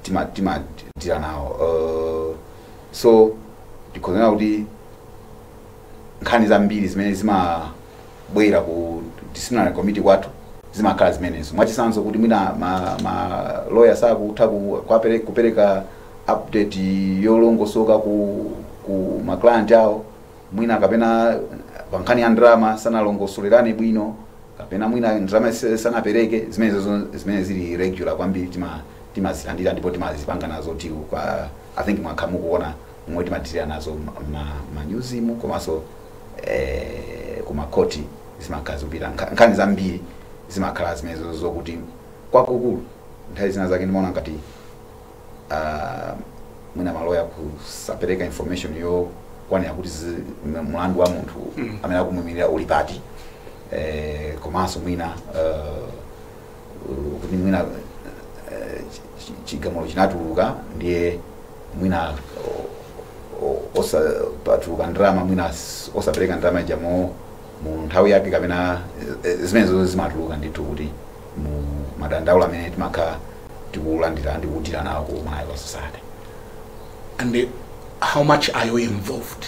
tima deal nawo. So ndikhozana kuti nkhani zambiri zimene zimabwera ku disciplinary committee kwathu zimakhala zimenezo. Mwachitsanzo, kuti mwina ma lawyer sakutha kupereka update yolongosoka ku ma client awo, mwina kapena pa nkhani ya ndalama sanalongosolerane bwino, kapena mwina ndalama sanapereke. Zimenezo zimene zili regular kwambiri timazilandira ndipo timazipanga nazo deal kwa, I think mwakha mukuona momwe timadealira nazo ma newsimu, komanso kumakhoti zimakhala zikupita. Nkhani zambiri zimakhala zimenezo, zokuti kwakukulu nthawi zina zake ndimaona ngati mwina maloya kusapereka information yokwanira kuti mlandu wa munthu amene akumuyimirira uli pati, komanso mwina kuti mwina chigamulo chinatuluka, ndiye mwina osapatuluka ndalama, mwina osapereka ndalama ija mu nthawi yake, kapena zimenezo zimatuluka ndithu kuti mu madandaulo amene timakhala tikulandira ndi kudeala nawo ku Malawi Law Society. And how much are you involved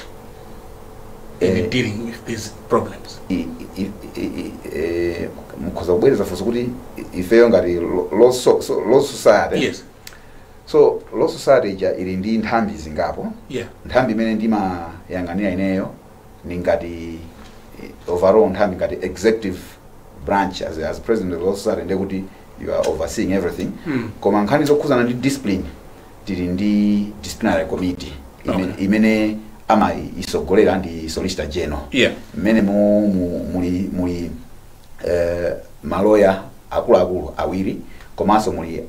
in dealing with these problems? Mukhoza kubwereza funso kuti ifeyo ngati law society? Yes. So Law Society ija ili ndi nthambi zingapo. Nthambi imene ndimayang'anira ineyo ni ngati overall nthambi, ngati executive branch. As president of the Law Society, ndekuti you are overseeing everything. Koma nkhani zokhuzana ndi discipline, tili ndi disciplinary committee imene, imene Amaisogolera ndi Solicitor General. Mmene muli maloya akuluakulu awiri, komanso muli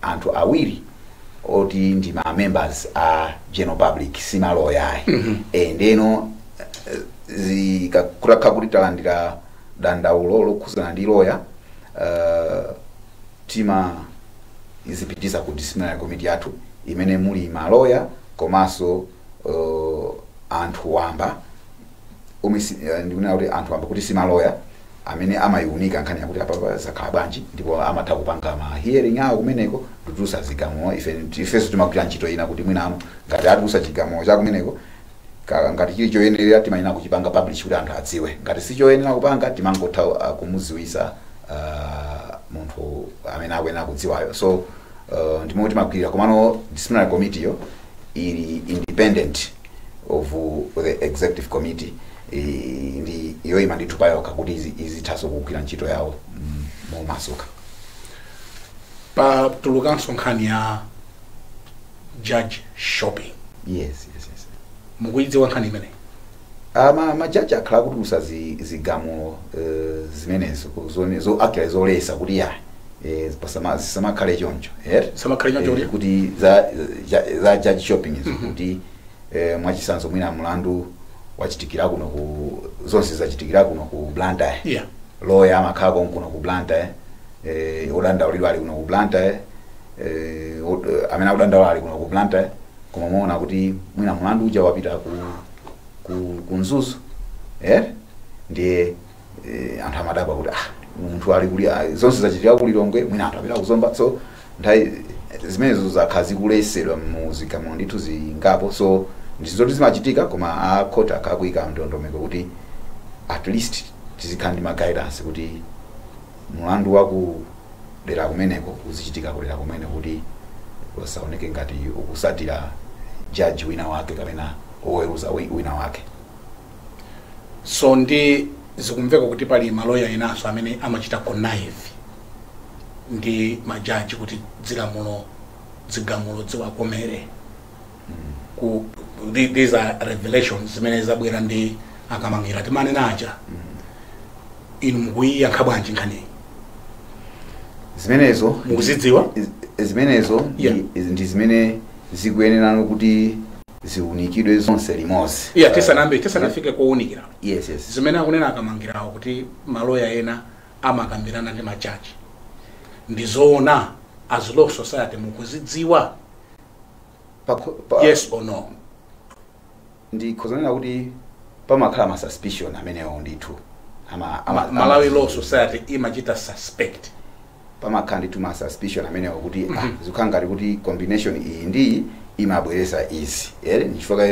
anthu awiri oti ndi ma members a general public, si maloya ayi. Ndeno zikakutakha kuti talandira dandaulo lokhuzana ndi loya, tima izipitisa ku disciplinary committee yathu imene muli maloya komanso anthu wamba omwe ndikunena kuti anthu wamba kuti si maloya amene amayiunika nkhani yakuti apapa zakhala bwanji, ndipo amatha kupanga ma hearing awo kumeneko kutulutsa zigamulo. Ifenso timagwira ntchito ina kuti mwinano ngati atulutsa chigamulo cha kumeneko, ngati chili choyenera timayenera kuchipanga publish kuti anthu adziwe. Ngati si choyenera kupanga, timangotha kumudziwisa munthu amene akuyenera kudziwayo. So ndimomwe timagwirira. Komano disciplinary committee yo ili independent of the executive committee. Ndi yoyima ndithu payokha kuti izithanso kugwira ntchito yawo momasuka. Patulukanso nkhani ya judge shopping. Yes. Mukuyidziwa nkhani imeneyi? Majaji akhala kutulutsa zigamulo zimenezo zo actually zolesa kuti ya zisamakhale choncho, eh? Zisamakhale choncho. Kuti za judge shopping izo, kuti mwachitsanzo mwina mlandu wachitikira kuno ku, zonse zachitikira kuno ku Blantyre, lawyer amakhala konkuno ku Blantyre, odandaulidwa ali kuno ku Blantyre, amene akudandaula ali kuno ku Blantyre, koma muona kuti mwina mlandu uja wapita ku Mzuzu, eh? Ndiye anthu amadabwa kuti ah, munthu ali kuli, ah, zonse zachitika ku Lilongwe, mwina anthu apita kuzomba. So nthawi zimenezo zakhala zikulesedwa mu zigamulo ndithu zingapo. So ndizoti zimachitika, koma a court akhala kuyika ndondomeko kuti at least tizikhala ndi ma guidance kuti mulandu wa ku dera kumeneko uzichitika kudera kumene, kuti usaoneke ngati ukusatira judge wina wake kapena oweruza wina wake. So ndi zikumveka kuti pali maloya enanso amene amachita connive ndi majaji kuti zilamulo, zigamulo ziwakomere. These are revelations zimene zabwera ndi Akamangira timanena aja. Inu mukuyiyankha bwanji nkhaniyi? Zimenezo Mukuzidziwa? Zimenezo ndi zimene zikuyenerano kuti ziunikidwe zonse limodzi. Yeah, tisanambe, tisanafike kowunikira, Yes. zimene akunena Akamangirawo kuti maloya ena amakambirana ndi majaji ndi zoona? As Law Society mukuzidziwa? Yes or no? Ndikhozanena kuti pamakhala ma suspicion amenewo ndithu. Malawi Law Society imachita suspect? Pamakhala ndithu ma suspicion amenewo kuti ah, zikukhala ngati kuti combination iyi ndi iyi imabweresa izi, ere? Nchifukwa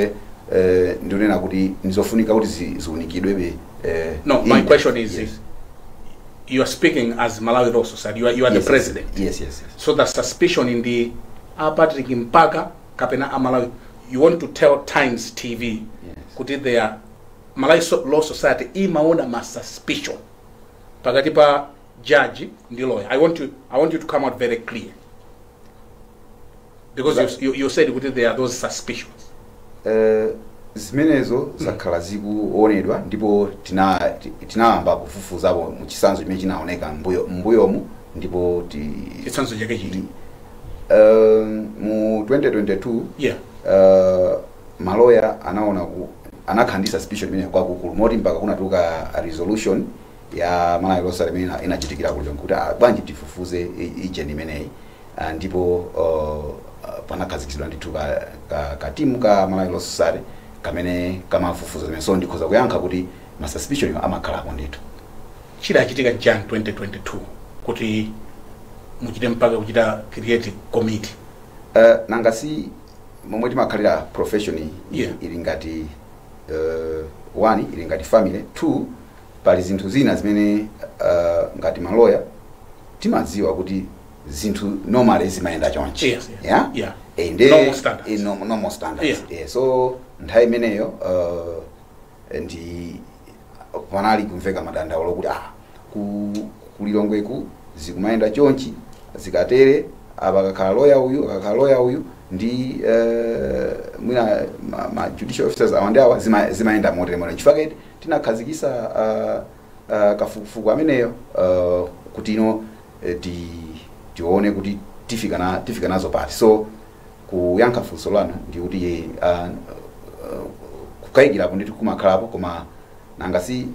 ndikunena kuti ndizofunika kuti ziunikidwebe. No, my in question is, yes. you are speaking as Malawi Law Society. You are the president. Yes. So the suspicion in the a Patrick Mpaka kapena a Malawi, you want to tell Times TV kuti they are Malawi Law Society imaona ma suspicion pakati pa judge ndi lawyer. I want you to come out very clear because you said kuti there are those suspicions. Zimenezo zakhala zikuonedwa ndipo tinayamba kufufuzapo muchisanzo chimene chinaoneka mbuyomu ndipo Chitsanzo chake chiti? Mu 2022, maloya anaona anakhala ndi suspicion imene kwakukulu moti mpaka kunatuluka resolution ya Malawi Law Society imene inachitikira ku Lilongwe kuti ah, bwanji tifufuze ijeni imeneyi. Ndipo panakhazikitsidwa ndithu ka timu ka Malawi Law Society kamene kamafufuza zimene. So ndikhoza kuyankha kuti ma suspicion amakhalapo ndithu. Chidachitika Jan 2022 kuti muchite mpaka kuchita create committee? Nanga si momwe timakhalira profession ili ngati one, ili ngati family. Two, pali zinthu zina zimene ngati maloya timadziwa kuti zinthu normally zimayenda chonchi. Yeah? Normal standards. Normal standards. So nthawi imeneyo ndi panali kumveka madandaulo kuti ah, kulilongweku zikumayenda chonchi, zikatere apa akakhala loya uyu, akakhala loya uyu. Ndi mwina ma judicial officers awa ndi awa zimayenda motere motere. Chifukwa tinakhazikisa kafukufuku ameneyo kuti ino tione kuti tifika nazo pati. So kuyankha funso lanu ndi kuti kukayikirapo ndithu kumakhalapo, koma nanga si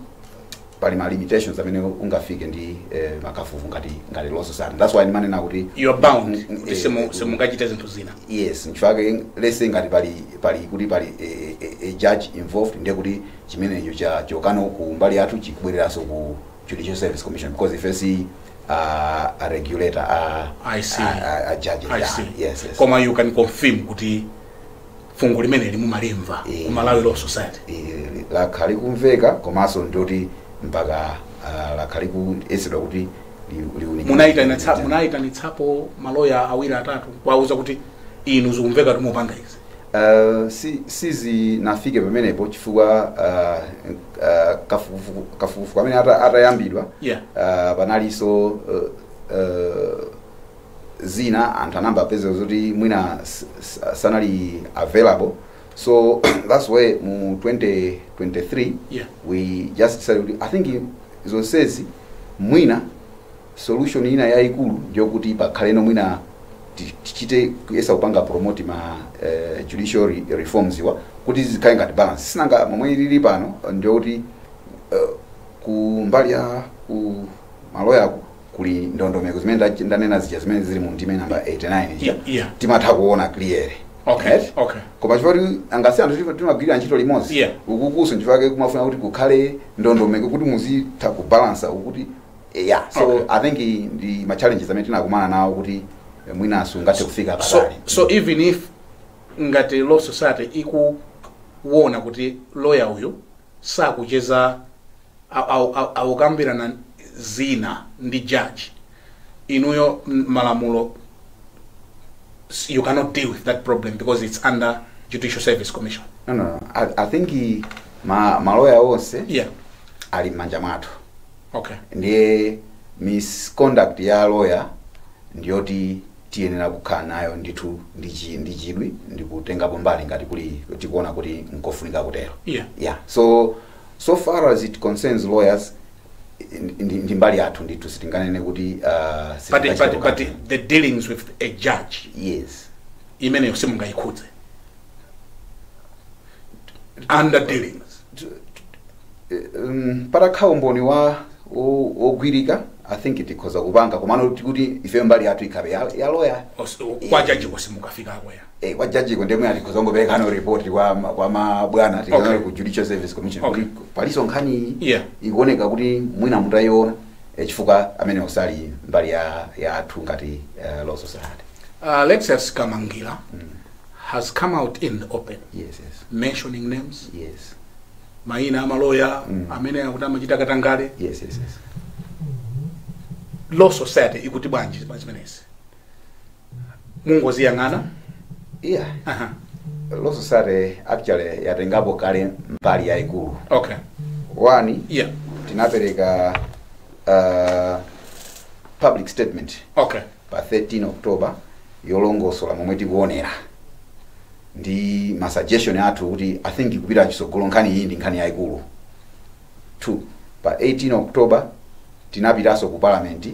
pali ma limitations amene ungafike ndi makafukufuku ngati law society. That's why ndimanena kuti You are bound kuti simungachite zinthu zina. Yes, nchifukwa let's say ngati pali kuti pali a judge involved, ndiye kuti chimenecho cha chokano ku mbali yathu chikubwereranso ku Judicial Service Commission, because ife si a regulator a I see. a judge. I Yeah, see. Yes. Koma you can confirm kuti fungo limene mumalimva ku Malawi Law Society? Lakhala likumveka, komanso ndoti mpaka lakhala likuyesedwa kuti liunikire. Munayitanitsapo maloya awiri atatu kuwauza kuti inu zikumveka kuti mupanga izi? Sizinafike pamenepo chifukwa kafukufuku amene atayambidwa, panalinso zina anthu anamba apeza kuti mwina sanali available. So that's why mu 2023 we just decided kuti I think zonsezi mwina solution ina yayikulu ndiyokuti pakhaleno mwina tichite kuyesa kupanga promote ma judicial reforms iwa kuti zikhale ngati balance. Sinanga momwe ilili pano ndiyokuti ku mbali ya ku maloyako kuli ndondomeko zimene ndanena zija zimene zili mu ndime namba 89 ija. Timatha kuona clearly. Right? Koma chifukwa kuti angasi anthu timagwirira ntchito limodzi, ukukuso nchifukwa kumafuna kuti kukhale ndondomeko kuti muzitha kubalansa ukuti yeah. So I think ndi ma challenges amene tinakumana nawo kuti mwinaso ungathe kufika patali. So even if ngati law society ikuwona kuti lawyer uyu sakucheza akukambirana zina ndi judge, inuyo malamulo you cannot deal with that problem because it's under Judicial Service Commission? No. I think maloya onse ali m'manja mwathu. Ndiye misconduct ya lawyer ndiyoti tiyenera kukhala nayo ndithu ndi chidwi ndikutengapo mbali ngati kuli tikuona kuti nkofunika kutero. Yeah, so far as it concerns lawyers, ndi mbali yathu ndithu, sitinganene kuti sitingachite But the dealings with a judge, imeneyo simungayikhudze under dealings? Patakhala umboni wa wogwirika, I think tikhoza kupanga, komano kuti ife mbali yathu ikhabe ya lawyer. Kwa jaji kosimukafika ya? Kwa jaji ko ndemwe atikhoza kungoperekano report kwa mabwana tikhoza ku Judicial Service Commission kuti paliso nkhani ikuoneka kuti mwina mutayiona, chifukwa amene osali mbali ya athu ngati law society. Alexius Kamangila has come out in the open mentioning names, mayina amaloya amene akuti amachita katangale. Yes. Law society ikuti bwanji pa zimenezi? Mungoziyang'ana? Yeah. Law society actually yatengapo kale mbali yayikulu. One, tinapereka public statement pa 13 October yolongosola momwe tikuonera ndi ma suggestion athu kuti I think kupita chitsogolo nkhani iyi ndi nkhani yayikulu. Two, pa 18 October tinapitanso ku parliament,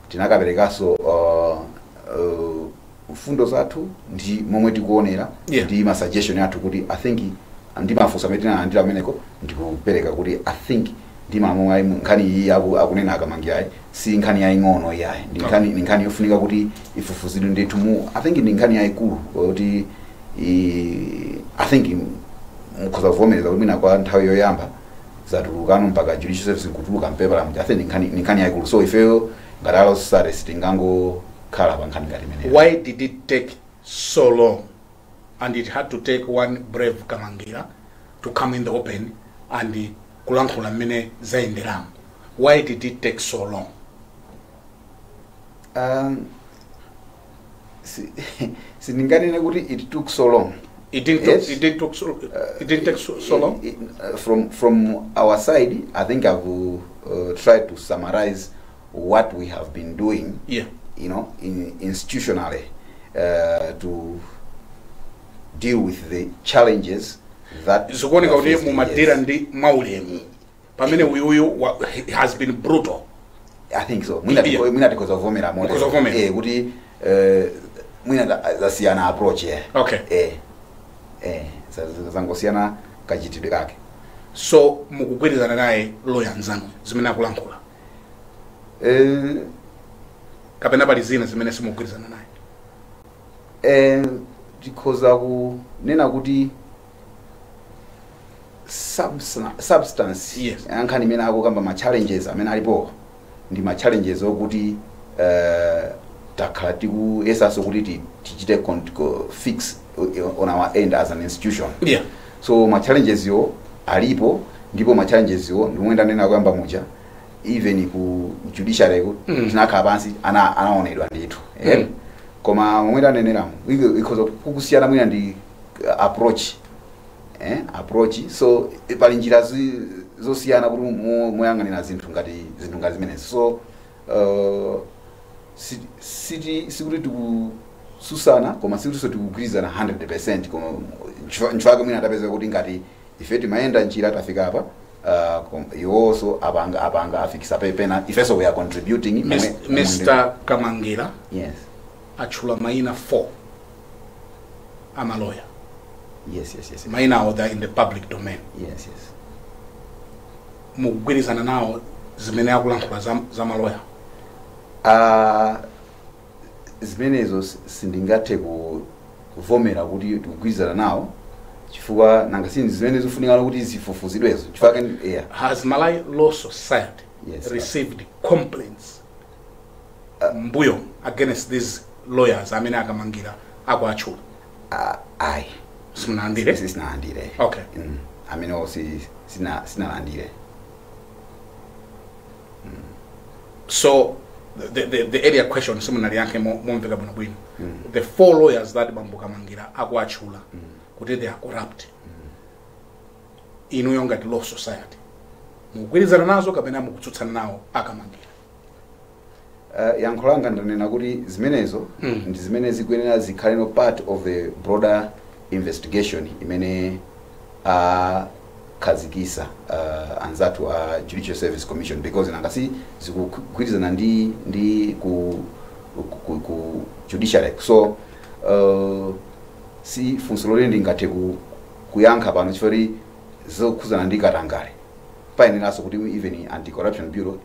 tinakaperekanso mfundo zathu ndi momwe tikuonera ndi ma suggestion athu kuti I think ndi mafunso amene tinalandira ameneko ndikupereka kuti I think ndi mamwe ayi nkhani iyi akunena akamangirayi si nkhani yaying'ono iyayi, ndi nkhani, ndi nkhani yofunika kuti ifufuzidwe ndithu. Mu I think ndi nkhani yayikulu kuti I think mukhoza kuvomereza kuti mwina kwa nthawi yoyamba zatulukano mpaka Judicial Service nkutuluka mpepala muja. I think ndi nkhani yayikulu, so ifeyo ngati law society sitingangokhala pa nkhani ngati imeneyo. Why did it take so long and it had to take one brave Kamangira to come in the open and kulankhula mmene zayenderamo? Why did it take so long? Sindinganene kuti it took so long. It didn't Yes. It didn't take so long. From our side, I think I've tried to summarize what we have been doing, institutionally, to deal with the challenges that Zikuoneka we are kuti facing. mumadira Yes. ndi mwaulemu, pamene uyuyu has been brutal. I think so. Mwina mwina tikhoza kuvomera mote. Mukhoza kuvomera. Kuti mwina zasiyana approach, yeah. Zangosiyana kachitidwe kake. So mukugwirizana naye lawyer nzanu zimene akulankhula, kapena pali zina zimene simukugwirizana naye? Tikhoza kunena kuti substance nkhani imene akukamba, ma challenges amene alipo ndi ma challenges okuti takhala tikuyesanso kuti tichite fix on our end as an institution. So ma challenges yo alipo, ndipo ma challenges yo ndimwe ndanena kuyamba muja, even ku judiciary ku tinakhala pansi, anaonedwa ndithu. Koma momwe ndaneneramo, ikhoza kukusiyana mwina ndi approach, approach. So pali njira zosiyana kuti moyang'anira zinthu ngati zimenezi. So sikuti tikususana, koma sikutinso tikugwirizana 100. Koma nchifukwa mwina atapeza kuti ngati ife timayenda njira tafika apa, iwonso apanga afikisa pena, ifenso we are contributing. Mr Kamangira Yes. atchula mayina 4 amaloya. Yes. Mayina awo, they're in the public domain. Yes. Mukugwirizana nawo zimene akulankhula za maloya? Zimenezo sindingathe kuvomera kuti tikugwirizana nawo, chifukwa nanga si zimene zikufunikana kuti zifufuzidwezo, chifukwa, yeah. Has Malawi Law Society Yes. received complaints mbuyo against these lawyers amene akamangira akuatchula? Ayi. Simunalandire? Sinalandire. Amenewo sinalandire. So the area question simunaliyankhe momveka bwinobwino. The four lawyers that bambo Kamangira akuatchula kuti they are corrupt, inuyo ngati Law Society mukugwirizana nazo kapena mukutsutsana nawo akamangira? Yankho langa ndanena kuti zimenezo ndi zimene zikuyenera zikhale no part of the broader investigation imene akhazikisa anzathu a Judicial Service Commission, because nanga si zikugwirizana ndi ku judiciary. So si funso loti ndingathe kuyankha pano, chifukwa zokhuzana ndi katangale payeneranso kuti even Anti-Corruption Bureau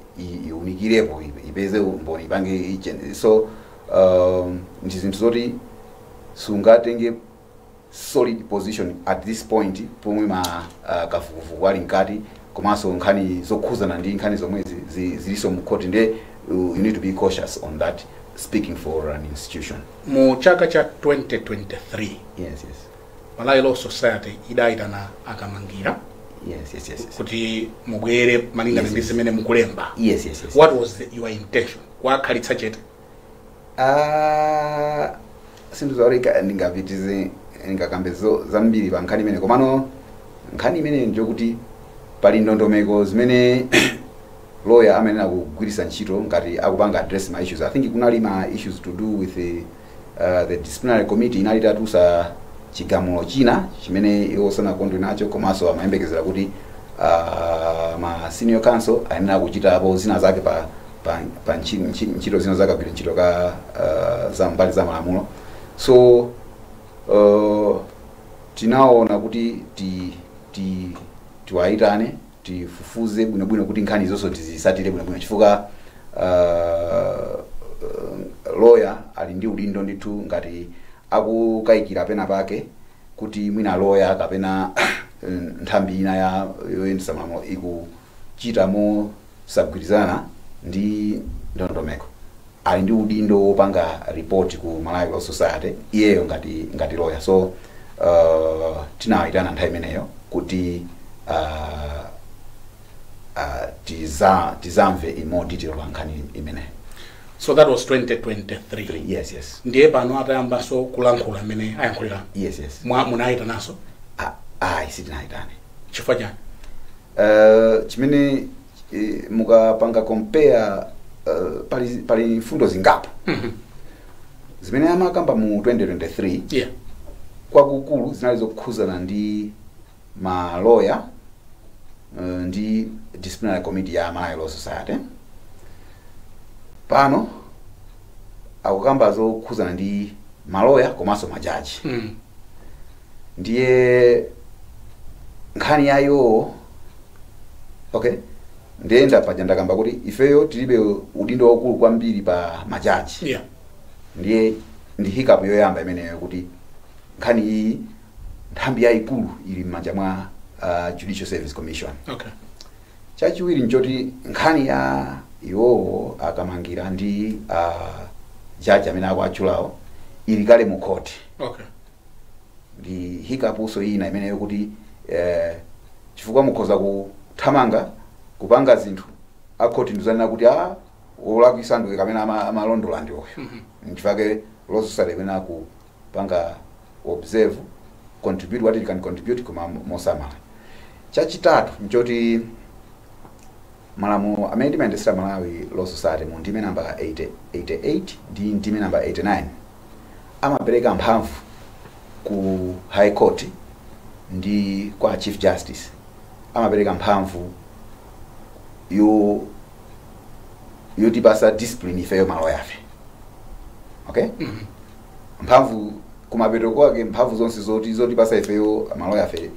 iwunikirepo, ipeze umboni, ipange so ndi zinthu zoti sungatenge solid position at this point pomwe ma kafukufuku ali mkati, komanso nkhani zokhuzana ndi nkhani zomwe zilinso mu court. Nde you need to be cautious on that, speaking for an institution. Mu chaka cha 2023, Yes. Malawi Law Society idayitana akamangira Yes. kuti mubwere malingana ndi zimene mukulemba. Yes. What was your intention? Kwakhalitsa chete? Ah, sinthu zaulika ndingapitize, ndingakambe zambiri pa nkhani imene, komano nkhani imene njokuti pali ndondomeko zimene lawyer amene akugwiritsa ntchito ngati akupanga address ma issues. I think kunali ma issues to do with the disciplinary committee inali itatulutsa chigamulo china chimene iwo sanakondwe nacho, komanso amayembekezera kuti ma senior counsel ayenera kuchitapo zina zake pa ntchito zina zakagwira ntchito ka za mbali za malamulo. So tinaona kuti ti ti tiwayitane, tifufuze bwinobwino kuti nkhani zonso tizisatire bwinobwino, chifukwa lawyer ali ndi udindo ndithu ngati akukayikira pena pake kuti mwina lawyer kapena nthambi ina ya yoyendetsa malamulo ikuchita mosagwirizana ndi ndondomeko, ali ndi udindo wopanga report ku Malawi Law Society iyeyo ngati lawyer. So tinawayitana nthawi imeneyo kuti tizamve in more detail pa nkhani imeneyo. So that was 2023? Yes. Ndiye pano atayambanso kulankhula amene ayankhulira, Yes. munayitananso? Ah, ayi, sitinayitane. Chifukwa chani? Chimene mukapanga compare, pali mfundo zingapo zimene amakamba mu 2023. Kwakukulu zinali zokhuzana ndi maloya ndi disciplinary committee ya Malawi Law Society. Pano akukamba zokhuzana ndi maloya komanso majaji. Ndiye nkhani yayo, okay, ndiyenda paja ndakamba kuti ifeyo tilibe udindo waukulu kwambiri pa majaji. Ndiye ndi hiccup yoyamba imeneyo, kuti nkhani iyi nthambi yayikulu ili m'manja mwa Judicial Service Commission. Chachiwiri nchoti nkhani ya iwowo akamangira ndi jaji amene akuatchulawo ili kale mu court. Ndi hiccup ina imeneyo, kuti chifukwa mukhoza kuthamanga kupanga zinthu, akhoti ndizanena kuti a olakwisa ndiwe kamene amalondola ndi uyu. Nchifukwa Law Society imene akupanga observe, contribute what it can contribute, koma mosamala. Chachitatu nchoti malamulo amene timayendesera Malawi Law Society mu ndime namba 80 88 ndi ndime namba 89 amapereka mphamvu ku High Court ndi kwa Chief Justice, amapereka mphamvu yotipasa discipline ifeyo maloyafe, okay? Mphamvu kumapeto kwake, mphamvu zonse zotipasa ifeyo maloyafe,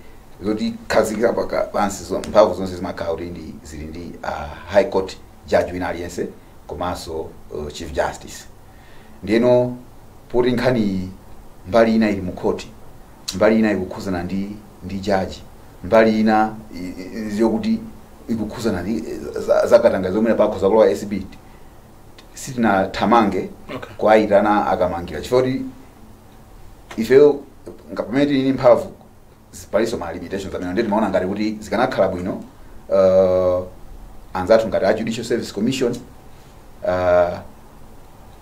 zoti khazikika pansi, mphamvu zonse zimakhala kuti zili ndi High Court judge wina aliyense komanso Chief Justice. Ndiyeno poti nkhani mbali ina ili mu court, mbali ina ikukhuzana ndi jaji, mbali ina yokuti ikukhuzana ndi zakatanga zomwe pakhoza kulowa ACB, sitinathamange kuayitana akamangira, chifukwa kuti ifeyo pamene tili ndi mphamvu palinso ma limitations amene. Ndiye timaona ngati kuti zikanakhala bwino anzathu ngati a Judicial Service Commission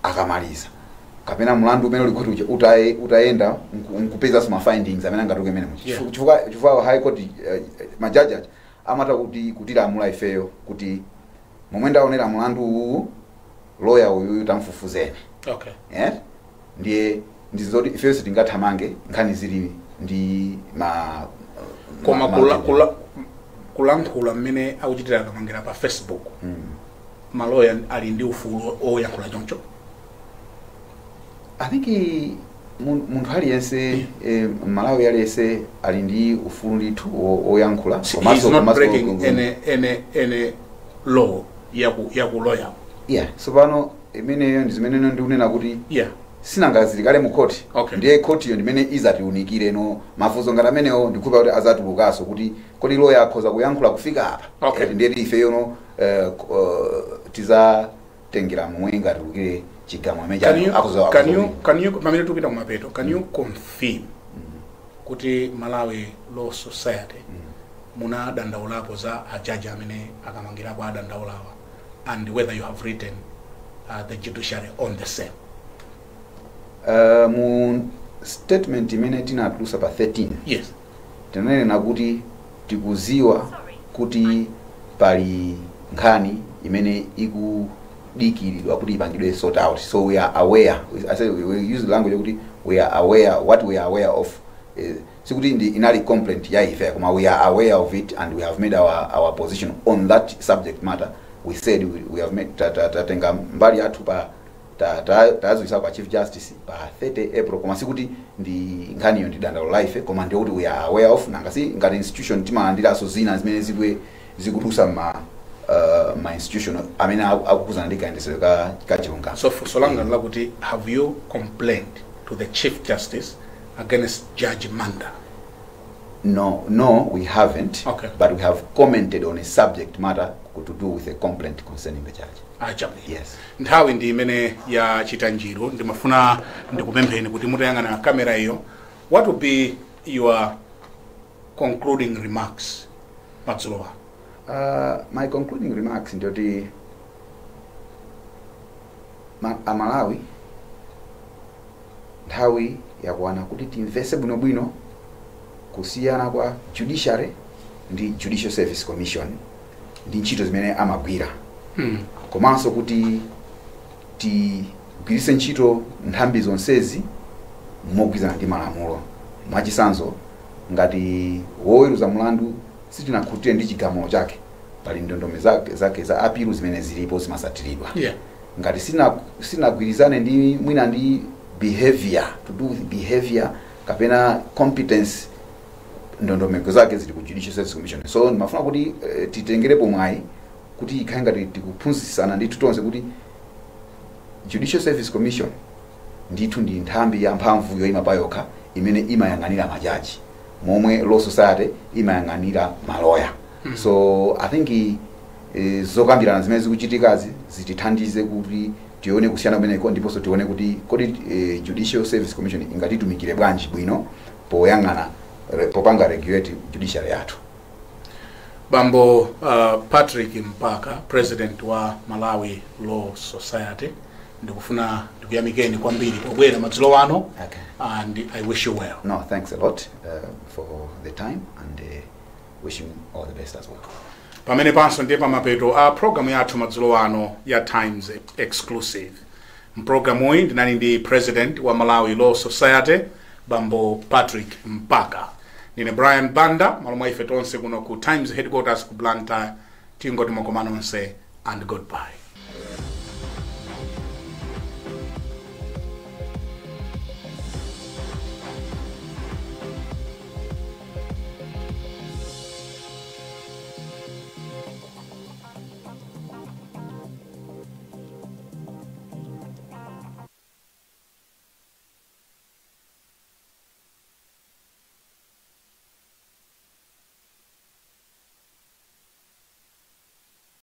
akamaliza kapena mlandu umene uli khoti uja utayenda nkupezanso ma findings amene angatuluke imene muja. Chifukwa High Court majaji aja amata kuti kutilamula ifeyo kuti momwe ndaonera mlandu uwu, lawyer uyuyu tamfufuzeni. Yeah? Ndiye ndizoti ifeyo sitingathamange nkhani zili ndi ma Koma kulankhula mmene akuchitira akamangira pa Facebook, maloya ali ndi ufulu oyankhula choncho? I think munthu aliyense, Malawi aliyense ali ndi ufulu ndithu oyankhula. He's not breaking any law yaku lawyer. Yeah, so pano imeneyo ndi zimene ndikunena kuti sinanga zili kale mu court. Ndiye court iyo ndimene izatiunikire no mafunso ngati amenewo. Ndikhupa kuti azatulukanso kuti kodi lawyer akhoza kuyankhula kufika apa? Ndiye ifeyo no tizatengera momwe ingatulukire chigamulo amene Can you, pamene tikupita kumapeto, can you confirm kuti Malawi Law Society munadandaulapo za ajaji amene akamangirapo adandaulawa, and whether you have written the judiciary on the same? Mu statement imene tinatulusa pa 13 tinanena kuti tikuziwa kuti pali nkhani imene ikudikiridwa kuti ipangidwe sort out, so we are aware. I said we use the language kuti we are aware. What we are aware of, sikuti ndi inali complaint ya ife, koma we are aware of it and we have made our position on that subject matter. We said we have made, tatenga mbali yathu pa taziwisa kwa Chief Justice pa 30 April, koma sikuti ndi nkhaniyo ndi dandaulo la ife, koma ndikuti we are aware of. Nanga si ngati institution timalandiranso zina zimene zikutulusa ma institution amene akukhuzana ndi kayendetsedwe ka chilungamo. So funso langa lakuti, have you complained to the Chief Justice against Judge Manda? No, we haven't. But we have commented on a subject matter to do with a complaint concerning the judge. Achabwino. Yes. Nthawi ndi imene yachita njiru. Ndimafuna ndikupempheni kuti mutayang'ana kamera iyo, what would be your concluding remarks madzulo ano? My concluding remarks ndiyoti Amalawi, nthawi yakwana kuti timvese bwinobwino kusiyana kwa judiciary ndi Judicial Service Commission ndi ntchito zimene amagwira, komanso kuti tigwiritse ntchito nthambi zonsezi mogwirizana ndi malamulo. Mwachitsanzo, ngati woweruza mlandu sitinakhutire ndi chigamulo chake, pali ndondomeko zake za appeal zimene zilipo, zimasatiridwa. Ngati sinagwirizane ndi mwina ndi behavior, to do with behavior kapena competence, ndondomeko zake zili ku Judicial Service Commission. So ndimafuna kuti titengerepo mwayi kuti ikhale ngati tikuphunzitsana ndithu tonse kuti Judicial Service Commission ndithu ndi nthambi ya mphamvu yoyima payokha imene imayang'anira majaji momwe Law Society imayang'anira maloya. So I think zokambirana zimene zikuchitikazi zitithandize kuti tione kusiyana kumeneko, ndiponso tione kuti kodi Judicial Service Commission ingatitumikire bwanji bwino poyang'ana popanga regulate judiciary yathu. Bambo Patrick Mpaka, president wa Malawi Law Society, ndikufuna ndikuyamikeni kwambiri pobwera madzulo ano. And I wish you well. No, thanks a lot for the time and wishing all the best as well. Pamene panso ndiye pamapeto a programu yathu madzulo ano ya Times Exclusive. Mpulogalamuyi ndinali ndi president wa Malawi Law Society, Bambo Patrick Mpaka. Ndine Brian Banda, malo mwa ife tonse kuno ku Times headquarters ku Blantyre, tingoti mwakoma nonse and goodbye.